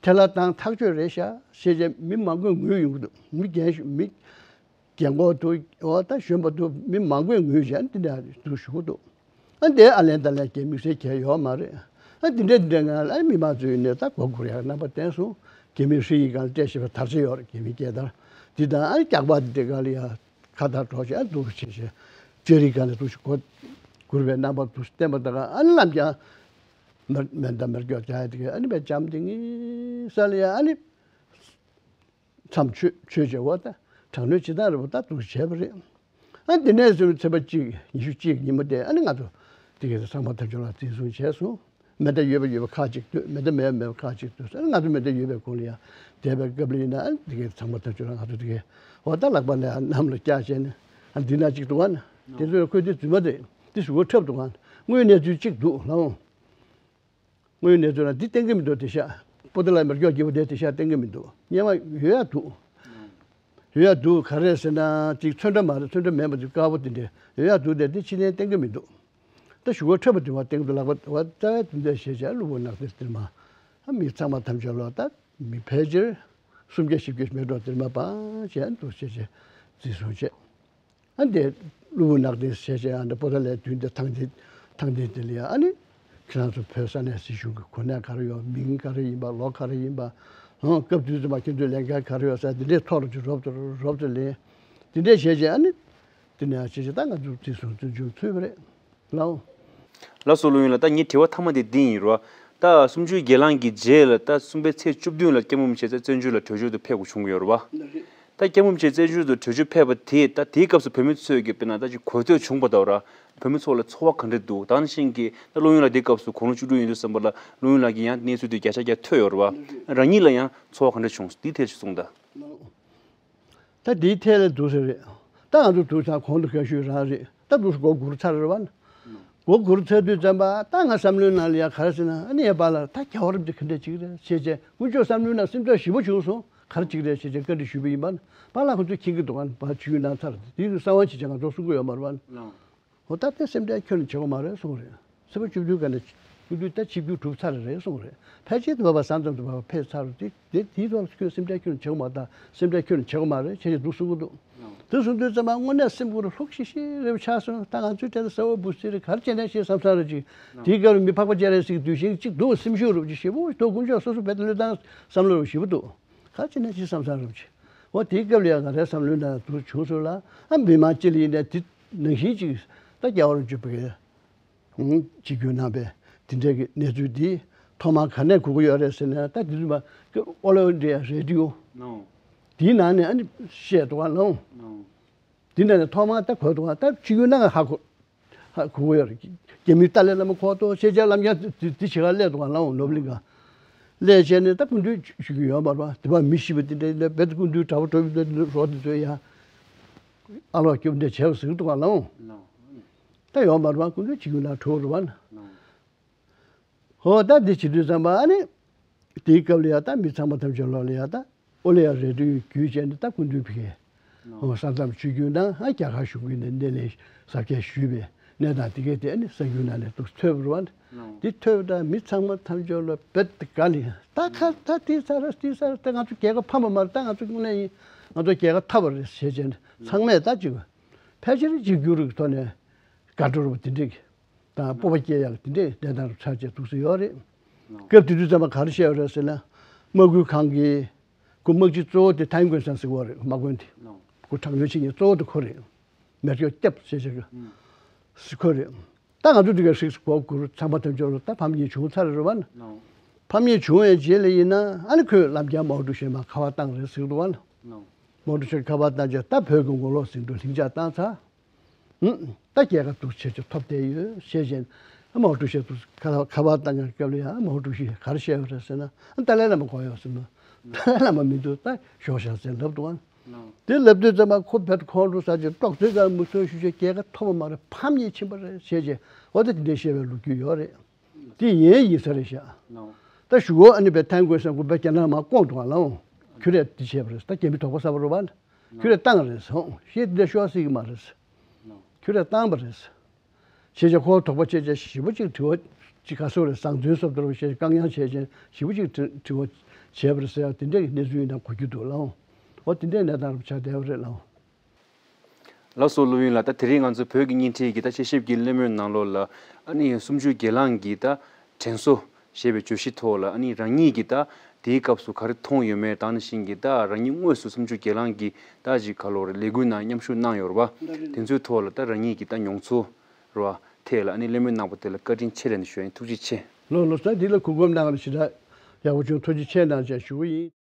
ཐལ་བ་བཏང་ཐག་ཆོད་རེད་ཤག་ཞེས་བྱས་མི་མང་པོས་ངུས་ཡོང་གི་འདུག་མི་རྒན་ཤོས་མི་རྒན་གོག་དུ་འོ་ད་གཞོན་པ་དུ་མི་མང་པོས་ངུས་བྱས་འདི་འདྲ་དུ་ཞུ་གི་འདུག་ཨ་འདི་ཨ་ལན་ད་ལན་གྱི་དམིགས་བསལ་གྱི་ཡོད་མ་རེད། ཨ་འདི་འདྲ་འདི་འདྲ་ང་ལ་མི་མང་ཚོས་ནས་ད་མགོ་སྒུར་ཡག་རྣམ་པ་བསྟན་སོང་། རྒྱ་མི་ཧྲི་ཡི་གང་སྤྲད་ཤེས་པ་དར་ཆ་ཡོད་རེད། རྒྱ་མི་སྐད་དར་འདི་དང་ཨ་སྐྱག་པ་འདི་འདྲ་ག་ལ་ཡ་ཁ་དར་གྲོགས་ཤིག་ཨ་འདུག་ཆེ་ཆེ་ཅེ་རི་གང་ལ་འདུག་ཤིག་མགོ་སྒུར་བའི་རྣམ་པ་འདུག་བསྟན་པ་ད་ག་ཨ་ནི་ལམ་རྒྱང་མེར་མེར་མདའ་མེར་སྐྱོག་རྒྱག་ཡ་དེ་ག་ཨ་ནི་བས་ལྕམ་དེ་ངའི་ས་ལ་ཡ་ཨ་ནི། མཚམས་ཆོད་ཆོད་བྱས་འོ་ད་དྲག་གནོན་ཇི་ལྟར་རེད་པ་ད་འདུག་བྱས་པ་རེད། ཨ་འདི་ནས་བཟུང་ཚེས་པ་གཅིག་ཉི་ཤུ་གཅིག་ཉིན་མོ་དེ་ཨ་ནི་ང་ཚོ་དེ་གའི་ཚང་མ་ཐབས་ཆོད་ལ་འཛིན་བཟུང་བྱས་སོང་། མེ་མདའ་ཡོད་པ་ཡོད་པ་ཁག་ཅིག་ཐོན། མེ་མདའ་མེད་པ་མེད་པ་ཁག་ཅིག་ཐོན། ཨ་ནི་ང་ཚོ་མེ་མདའ་ཡོད་པའི་སྒང་ལ་ཡ་བསྡད་པའི་སྐབས་ལ་ཡིན་ན་ཨ་ནི་དེ་གའི་ཚང་མ་ཐབས་ཆོད་ལ་ང་ཚོ་དེ་གའི་འོ་ད་ལག་པ་ལ་ཡ་གནམ་ལ་བཀྱག་བྱས་ནས་ཨ་འདི་ན་གཅིག་འདུག་ཨ་ནི་དེ་ཚོས་ཁོས་དེ་རྫུན་མ་རེད། དེ་ཞུ་བ་འཁྲབ་འདུག་ཨ་ནི་དངོས་གནས་ཚུལ་གཅིག་འདུག་ལགས། དངོས་ཡོད་གནས་ཚུལ་ལ་འདི་བསྟན་གྱི་མི་འདུག་དེ་ཤག་པོ་ཏི་ལ་མེར་སྐྱོག་བརྒྱབ་པ་དེ་དེ་ཤག་བསྟན་གྱི་མི་འདུག་སྔོན་མ་ཡོད་ཡ་འདུག་ཡོད་ཡ་འདུག་ག་རེ་ཟེར་ན་ཅིག་ཚོན་ཁྲ་མ་རེད། ཚོན་ཁྲ་མེད་པ་ཅིག་དཀར་པོ་དེ་འདྲས་ཡོད་ཡ་འདུག་དེ་དེ་ཕྱི་ནས་བསྟན་གྱི་མི་འདུག་ད་ཞུ་བ་འཁྲབ་པ་དེ་བ་བསྟན་གྱི་འདུག་ལག་པ་བ་རྩ་བའི་དུས་འདས་ཞེས་བྱ་གླུ་བོ་ནག་དེ་སྟེར་མ། ཨ་མི་ཚང་མ་ཐམས་ཅད་ལོ་ད་མི་ཕལ་ཆེར་སུམ་བརྒྱ་བཞི་བརྒྱ་མེད་འགྲོ་སྟེར་མ་པ་བྱས་འདུག་ཞེས་བྱས་འཛིན་བཟུང་བྱས། ཨ་འདི་གླུ་བོ་ནག་དེ་ཞེས་བྱས་ཨ་འདི་པོ་ཏ་ལའི་མདུན་དེ་ཐང་དེ་ཐང་དེ་དེ་ལ་ཡ་ཨ་ནི་ཁྱེད་རང་ཚོ་བོད་ས་གནས་སྲིད་གཞུང་གི་གོ་གནས་ག་རེ་ཡོད། མིང་ག་རེ་ཡིན་པ། ལོ་ག་རེ་ཡིན་པ། ཧང་སྐབས་དུས་ཚོད་མ་ཁྱེད་ཚོའི་ལས་འགན་ག་རེ་ཡོད་ཟེར་དེ་འདྲའི་ཐོག་ལ་ཅིག་རོབ་ཏུ་རོབ་ཏུ་ལེན། དེ་འདྲའི་བྱས་བྱས་ཨ་ནི་དེ་ནས་ཨ་ཅེ་ཅེ་ད་ང་ཚོ་དེ་སོང་ཚུལ་བྱུང་ཚུལ་བ་རེད་ལའོ། ལགས་སོ་ལོ་ཡིན་ལ་ད་ངའི་དྲི་བ་མཐའ་མ་དེ་འདི་ཡིན་རོ། ད་གསུམ་བཅུའི་སྒེར་ལངས་ཀྱི་རྗེས་ལ་ད་གསུམ་པའི་ཚེས་བཅུ་བདུན་ལ་སྐྱབས་མགོན་རིན་པོ་ཆེ་བཙན་བྱོལ་ལ་བྲོས་བྱོལ་དུ་ཕེབས་དགོས་བྱུང་གི་ཡོད་རེད་བ། ད་སྐྱབས་མགོན་རིན་པོ་ཆེ་བཙན་བྱོལ་དུ་བྲོས་བྱོལ་ཕེབས་པ་དེས་ད་དེའི་སྐབས་སུ་བོད་མི་ཚོས་ཀྱི་དཔེར་ན་ད་ཅིག་གོ་ཐོས་བྱུང་བ་དང་ར། བོད་མི་ཚོ་ལ་ཚོར་བ་ག་འདྲ་འདུག་ད་ནང་བཞིན་གྱི་ད་ལོ་ཡིན་ལ་དེའི་སྐབས་སུ་དགུང་ལོ་བཅུ་དྲུག་ཡིན་དུས་ཙམ་པ་ལ་ལོ་ཡིན་ལགས་ཀྱི་ཡང་གནས་ཚུལ་དེ་བརྒྱ་ཆ་བརྒྱ་ཐོས་ཡོད་རེད་བ། རང་ཉིད་ལ་ཡང་ཚོར་བ་ག་འདྲ་བྱུང་འདིའི་ཐད་ཅིག་གསུངས་དང་། ད་འདིའི་ཐད་ལ་འདུག་ཟེར་རེད། ད་ང་ཚོ་དུས་སང་གོང་དུ་ག་ཞུས་རང་རེད། ད་འདུག་སེ་མགོ་སྒུར་ཚར་རེད་བ། མགོ་སྒུར་ཚར་དུས་ཙམ་པ་ད་ང་བསམ་བློའི་ནང་ལ་ཡ་ག་རེ་ཟེར་ན་ཨ་ནི་ཡ་པ་ལ་ད་རྒྱལ་བ་རིན་པོ་ཆེ་ག་འདྲ་ཅིག་རེད་ཞེས་བྱས་དཀོན་མཆོག་བསམ་བློའི་ནང་སེམས་ཚོར་ཞེ་པོ་བྱུང་སོང་། ག་རེ་ཅིག་རེད་ཞེས་བྱས་བཀའ་འདྲི་ཞུས་པ་ཡིན་པ། པཱ་ལགས་ཁོ་ཚོས་མཁྱེན་གྱི་འདུག་ག་པར་ཆིབས་བསྒྱུར་གནང་ཚར་དེ་དུས་གསང་བ་ཅིག་བྱས་ང་ཚོ་གསུང་གི་ཡོད་མ་རེད་བ། འོ་ད་དེ་སེམས་ཁྲལ་ཁྱོན་ནས་བྱེད་དགོས་མ་རེད་གསུངས་རེད། ཚེས་པ་བཅུ་བདུན་ག་ནས་བཅུ་བདུན་ད་ཆིབས་བསྒྱུར་གྲུབ་ཚར་རེད་གསུངས་རེད། ཕལ་ཆེར་དུ་བ་བ་ས་མཚམས་དུ་བ་བ་ཕེབས་ཚར་རེད། དེ་དེའི་ཐོག་ལ་ཁྱོད་སེམས་ཁྲལ་ཁྱོན་ནས་བྱེད་དགོས་མ་ད་སེམས་ཁྲལ་ཁྱོན་ནས་བྱེད་དགོས་མ་རེད་བྱས་ཀྱི་འདུག་གསུང་གི་འདུག་དེ་གསུང་དུས་ཙམ་པ་དངོས་གནས་སེམས་ཁོ་རང་ལྷོག་ཤིག་ཤིག་རེ་བ་ཆགས་སོང་། ད་ང་ཚོའི་གྲས་ལ་གསལ་བོ་འབུ་སྲིད་རེད་ག་རེ་བྱས་ན་ཞེས་བསམ་བསམ་རེ་ཅིག་དེའི་སྐབས་ལ་མི་ཕག་པ་སྤྱན་རས་གཟིགས་འདུས་ཤིང་གཅིག་འདུག་སེམས་ཤུགས་རུབ་ཅིག་ཞེ་པོ་ཞིག་དོ་དཀོན་མཆོག་སོ་སོ་བེད་བློས་བཏང་བསམ་བློ་རུབ་ཞེ་པོ་འདུག་ག་རེ་བྱས་ན་ཞེས་བསམ་བསམ་རུབ་ཅིག་འོ་དེའི་སྐབས་ལ་ཡང་ང་རའི་བསམ་བློའི་ནང་དུ་བྱུང་སོང་ལ། ཨ་མི་མང་སྤྱི་ལ་ཡིན་ནའི་དེ་ནང་བཞིན་ཅིག་ད་རྒྱལ་བ་རིན་པོ་ཆེ་བོད་ཀྱི་ཆིབས་བསྒྱུར་གནང་པའི་དེ་འདྲའི་གི་གནས་ཚུལ་འདི་ཐོག་མར་ག་ནས་གོ་གི་ཡོད་རེད་ཟེར་ན་ད་དེ་དུས་མ་ཨོལ་ཨིན་ཌི་ཡ་རེ་ཌི་ཡོ་དེའི་ནང་ནས་ཨ་ནི་བཤད་འདུག་ག་ལོང་། དེ་ནང་ནས་ཐོག་མར་ད་གོ་འདུག་ག་ད་ཆིབས་བསྒྱུར་གནང་ག་ཧ་གོ་ཧ་གོ་གི་ཡོད་རེད། རྒྱ་མིའི་ཏཱ་ལའི་བླ་མ་ཁོག་ཏོ་ཤེས་བྱ་ལམ་རྒྱང་དེ་དེ་བྱེད་ག་སླེབས་འདུག་ག་ལོང་ནོར་བུ་གླིང་ག་སླེབས་བྱས་ནས་ད་སྐུ་མདུན་ཞུ་གི་ཡོད་མ་རེད་པ། དེ་བ་མི་ཤི་བ་དེ་འདྲའི་ལས་བེད་སྐུ་མདུན་དྲ་བ་གྲོ་བི་དེ་རོ་དེ་ཚོའི་ཡ་ཨ་ལོག་སྐྱོབ་འདྲ་བྱས་པ་ཟེར་གི་འདུག་ག་ལོང་། ད་ཡོད་མ་རེད་པ། སྐུ་མདུན་ཆིབས་བསྒྱུར་ལ་གྲོལ་རེད་པ་ན། ཧོ་ད་འདི་བྱེད་དུས་ཙམ་པ་ཨ་ནི་དེའི་སྐབས་ལ་ཡ་ད་མི་ཚང་མ་ཐམས་ཅད་ལོག་ལ་ཡ་ད་ཨོ་ལེ་ཡ་རེ་ཌི་ཡོ་བརྒྱུད་བྱས་ནས་ད་སྐུ་མདུན་ཕ་གིར་ ལགས། ཨོ་ས་མཚམས་ཆོས་བརྒྱུད་ནང་ཨ་རྒྱ་གར་གཞུང་གིས་ནས་སྣེ་ལེན་གཟབ་རྒྱས་ཞུས་པའི་གནས་སྟངས་དེ་གས་དེ་ཨ་ནི་གསར་འགྱུར་ནང་ནས་ཏོག་ཙམ་ཐོས་པ་རེད་བ། ལགས། འདི་ཐོས་པ་དང་མི་ཚང་མ་ཐམས་ཅད་ལ་རྦད་དེ་དགའ་ནས་ད་ཁ་ད་དེ་ཚར་དེ་ཚར་ད་ང་ཚོ་རྒྱལ་ཁབ་ཕམ་པ་མ་རེད། ད་ང་ཚོ་དངོས་གནས་ཡིན་ང་ཚོ་རྒྱལ་ཁབ་ཐར་བ་རེད་ཟེར་བྱས་ནས་ཚང་མས་ད་ཅིག་ཕལ་ཆེར་འཇིགས་སྐུལ་གྱི་ཐོག་ནས་དགའ་སྤྲོ་རུ་དེ་འདྲས་ཀྱི་དང་སྤོབས་པ་སྐྱེ་ཡག་དེ་འདྲས་གནས་སྟངས་རུ་ཆགས་བྱས་འདུག་སེ་ཡོད་རེད། སྐབས་དེ་དུས་ཙམ་པ་ག་རེ་བཤད་ཡོད་རེད་ཟེར་ན། དམག་ཁུལ་ཁང་གི་ཁོ་དམག་སྤྱི་གཙོ་བོ་དེ་ཐན་ཀོན་སན་ཟེར་བ་རེད། དམག་དཔོན་དེ་ཁོ་དྲག་ཉོ་བྱེད་མཁན་གཙོ་བོ་དེ་ཁོ་རེད། མེ་སྒྱོགས་བརྒྱབ་ཟེར་བྱེད་ཀྱི་སི་ཁོ་རེད། ད་ང་ཚོ་འདི་ག་ཧྲིག་སི་གོ་གུ་རུ་ཚང་མ་དོན་ཆོག་རུ་ད་ཕམ་ཉེས་བྱུང་ཚར་རེད་བ། ཕམ་ཉེས་བྱུང་བའི་རྗེས་ལ་ཡིན་ན་ཨ་ནི་ཁོས་ལམ་རྒྱང་མའོ་ཀྲུའུ་ཞི་མར་ཁ་པར་བཏང་རེད་ཟེར་འདུག་བ། མའོ་ཀྲུའུ་ཞི་ཁ་པར་བཏང་རྗེས་ད་བོད་ཀྱི་ངོ་ལོག་ཟིང་འཁྲུག་ལྷིང་འཇགས་བཏང་ཚར། ཧུམ། ད་རྒྱལ་ཁ་འདུག་བྱེད་ཆོག་ཐོབ་བསྡད་ཡོད་ཞེས་བྱས་མའོ་ཀྲུའུ་ཞི་ཐུགས་ཁ་ཁ་པར་བཏང་ཡང་སྐབས་ལ་ཡང་མའོ་ཀྲུའུ་ཞི་ག་རེ་བཤད་ཡོད་རེད་ཟེར་ན་ཏཱ་ལའི་བླ་མ་དགོས་ཡོད་ཟེར་ན་ཏཱ་ལའི་བླ་མ་མི་འདུག་ད་ཞོག་ཤག་ཟེར་ལབ་འདུག་ཨ། དེ་ལབ་དུས་ཙམ་པ་ཁོ་བེད་ཁོང་ཁྲོ་ཟ་བྱས་ཏོག་ཙེ་ཙམ་མུ་མཐུད་ཞུ་བྱས་རྒྱལ་ཁ་ཐོབ་པ་མ་རེད། ཕམ་ཉེས་ཕྱིན་པ་རེད་ཞེས་བྱས་འོ་ད་དེ་འདྲའི་བཤད་པའི་ལོ་རྒྱུས་ཡོད་རེད། དེ་ཡིན་ཡིན་ས་རེད་ཤག་ད་ཞུ་འོ་ཨ་ནི་བེ་ཐན་ཀོན་སན་ཁོ་བེ་རྒྱ་ནག་མར་བསྐོང་འདུག་ཨ་ལའོ། ཁྱོད་རས་དེ་བྱས་པ་རེད། ད་རྒྱ་མི་དོགས་པ་ཟ་བ་རེད་བ། ཁྱོད་རས་བཏང་རེད་སོང་ཞེས་འདི་འདྲ་ཤོག་སྲིད་ཀྱི་མ་རེད། ཁྱོད་རས་བཏང་པ་རེད། ཞེས་བྱས་ཁོ་དོགས་པ་སྐྱེས་བྱས་ཞིབ་པོ་ཅིག་དྲི་བ་ཅིག་ག་སོགས་རེད་བཟང་བཙོན་སོབ་དོར་བ་ཞེས་བཀག་ཉར་བྱས་བྱས་ཞིབ་པོ་ཅིག་དྲི་དྲི་བ་བྱས་པ་རེད་ཟེར་ཡག་དེ་འདྲའི་གནས་ཚུལ་ཡིན་ན་གོ་རྒྱུ་འདུག་ལའོ། འོ་དེ་འདྲའི་གནས་སྟངས་རུ་ཆགས་བསྡད་པ་རེད་ལའོ། ལགས་སོ་ལོ་ཡིན་ལགས། ད་དེ་རིང་ང་ཚོ་བོད་ཀྱི་བརྙན་འཕྲིན་གྱི་ད་དཔྱད་ཞིབ་ཀྱི་གླེང་མོལ་ནང་ལོགས་ལ་ཨ་ནི་སུམ་ཅུ་སྒེར་ལངས་ཀྱི་ད་དྲན་གསོ་ཞེས་པའི་བརྗོད་གཞི་ཐོག་ལ་ཨ་ནི་རང་ཉིད་ཀྱིས་ད་དེའི་སྐབས་སུ་ག་རེ་མཐོང་ཡོད་མེད་དང་ནང་བཞིན་གྱི་ད་རང་ཉིད་དངོས་སུ་སུམ་ཅུ་སྒེར་ལངས་ཀྱི་ད་ཅིག་ག་ལོ་རེ་ལས་འགུལ་ནང་མཉམ་ཞུགས་གནང་ཡོད་རེད་བ། དེ་ཚོའི་ཐོག་ལ་ད་རང་ཉིད་ཀྱི་ད་མྱོང་ཚོར་རེད་བ་ཐད་ལ་ཨ་ནི་གླེང་མོལ་གནང་པ་དེ་ལ་བཀའ་དྲིན་ཆེ་ལབ་ནས་ཞུ་ཡ་ཡིན། ཐུགས་རྗེ་ཆེ། ལོ་ལོ་ས་འདི་ལ་གོ་སྐབས་གནང་བ་ཞེ་དྲག་ཡག་པོ་བྱུང་། ཐུགས་རྗེ་ཆེ་གནང་ཞེས་ཞུ་གི་ཡིན།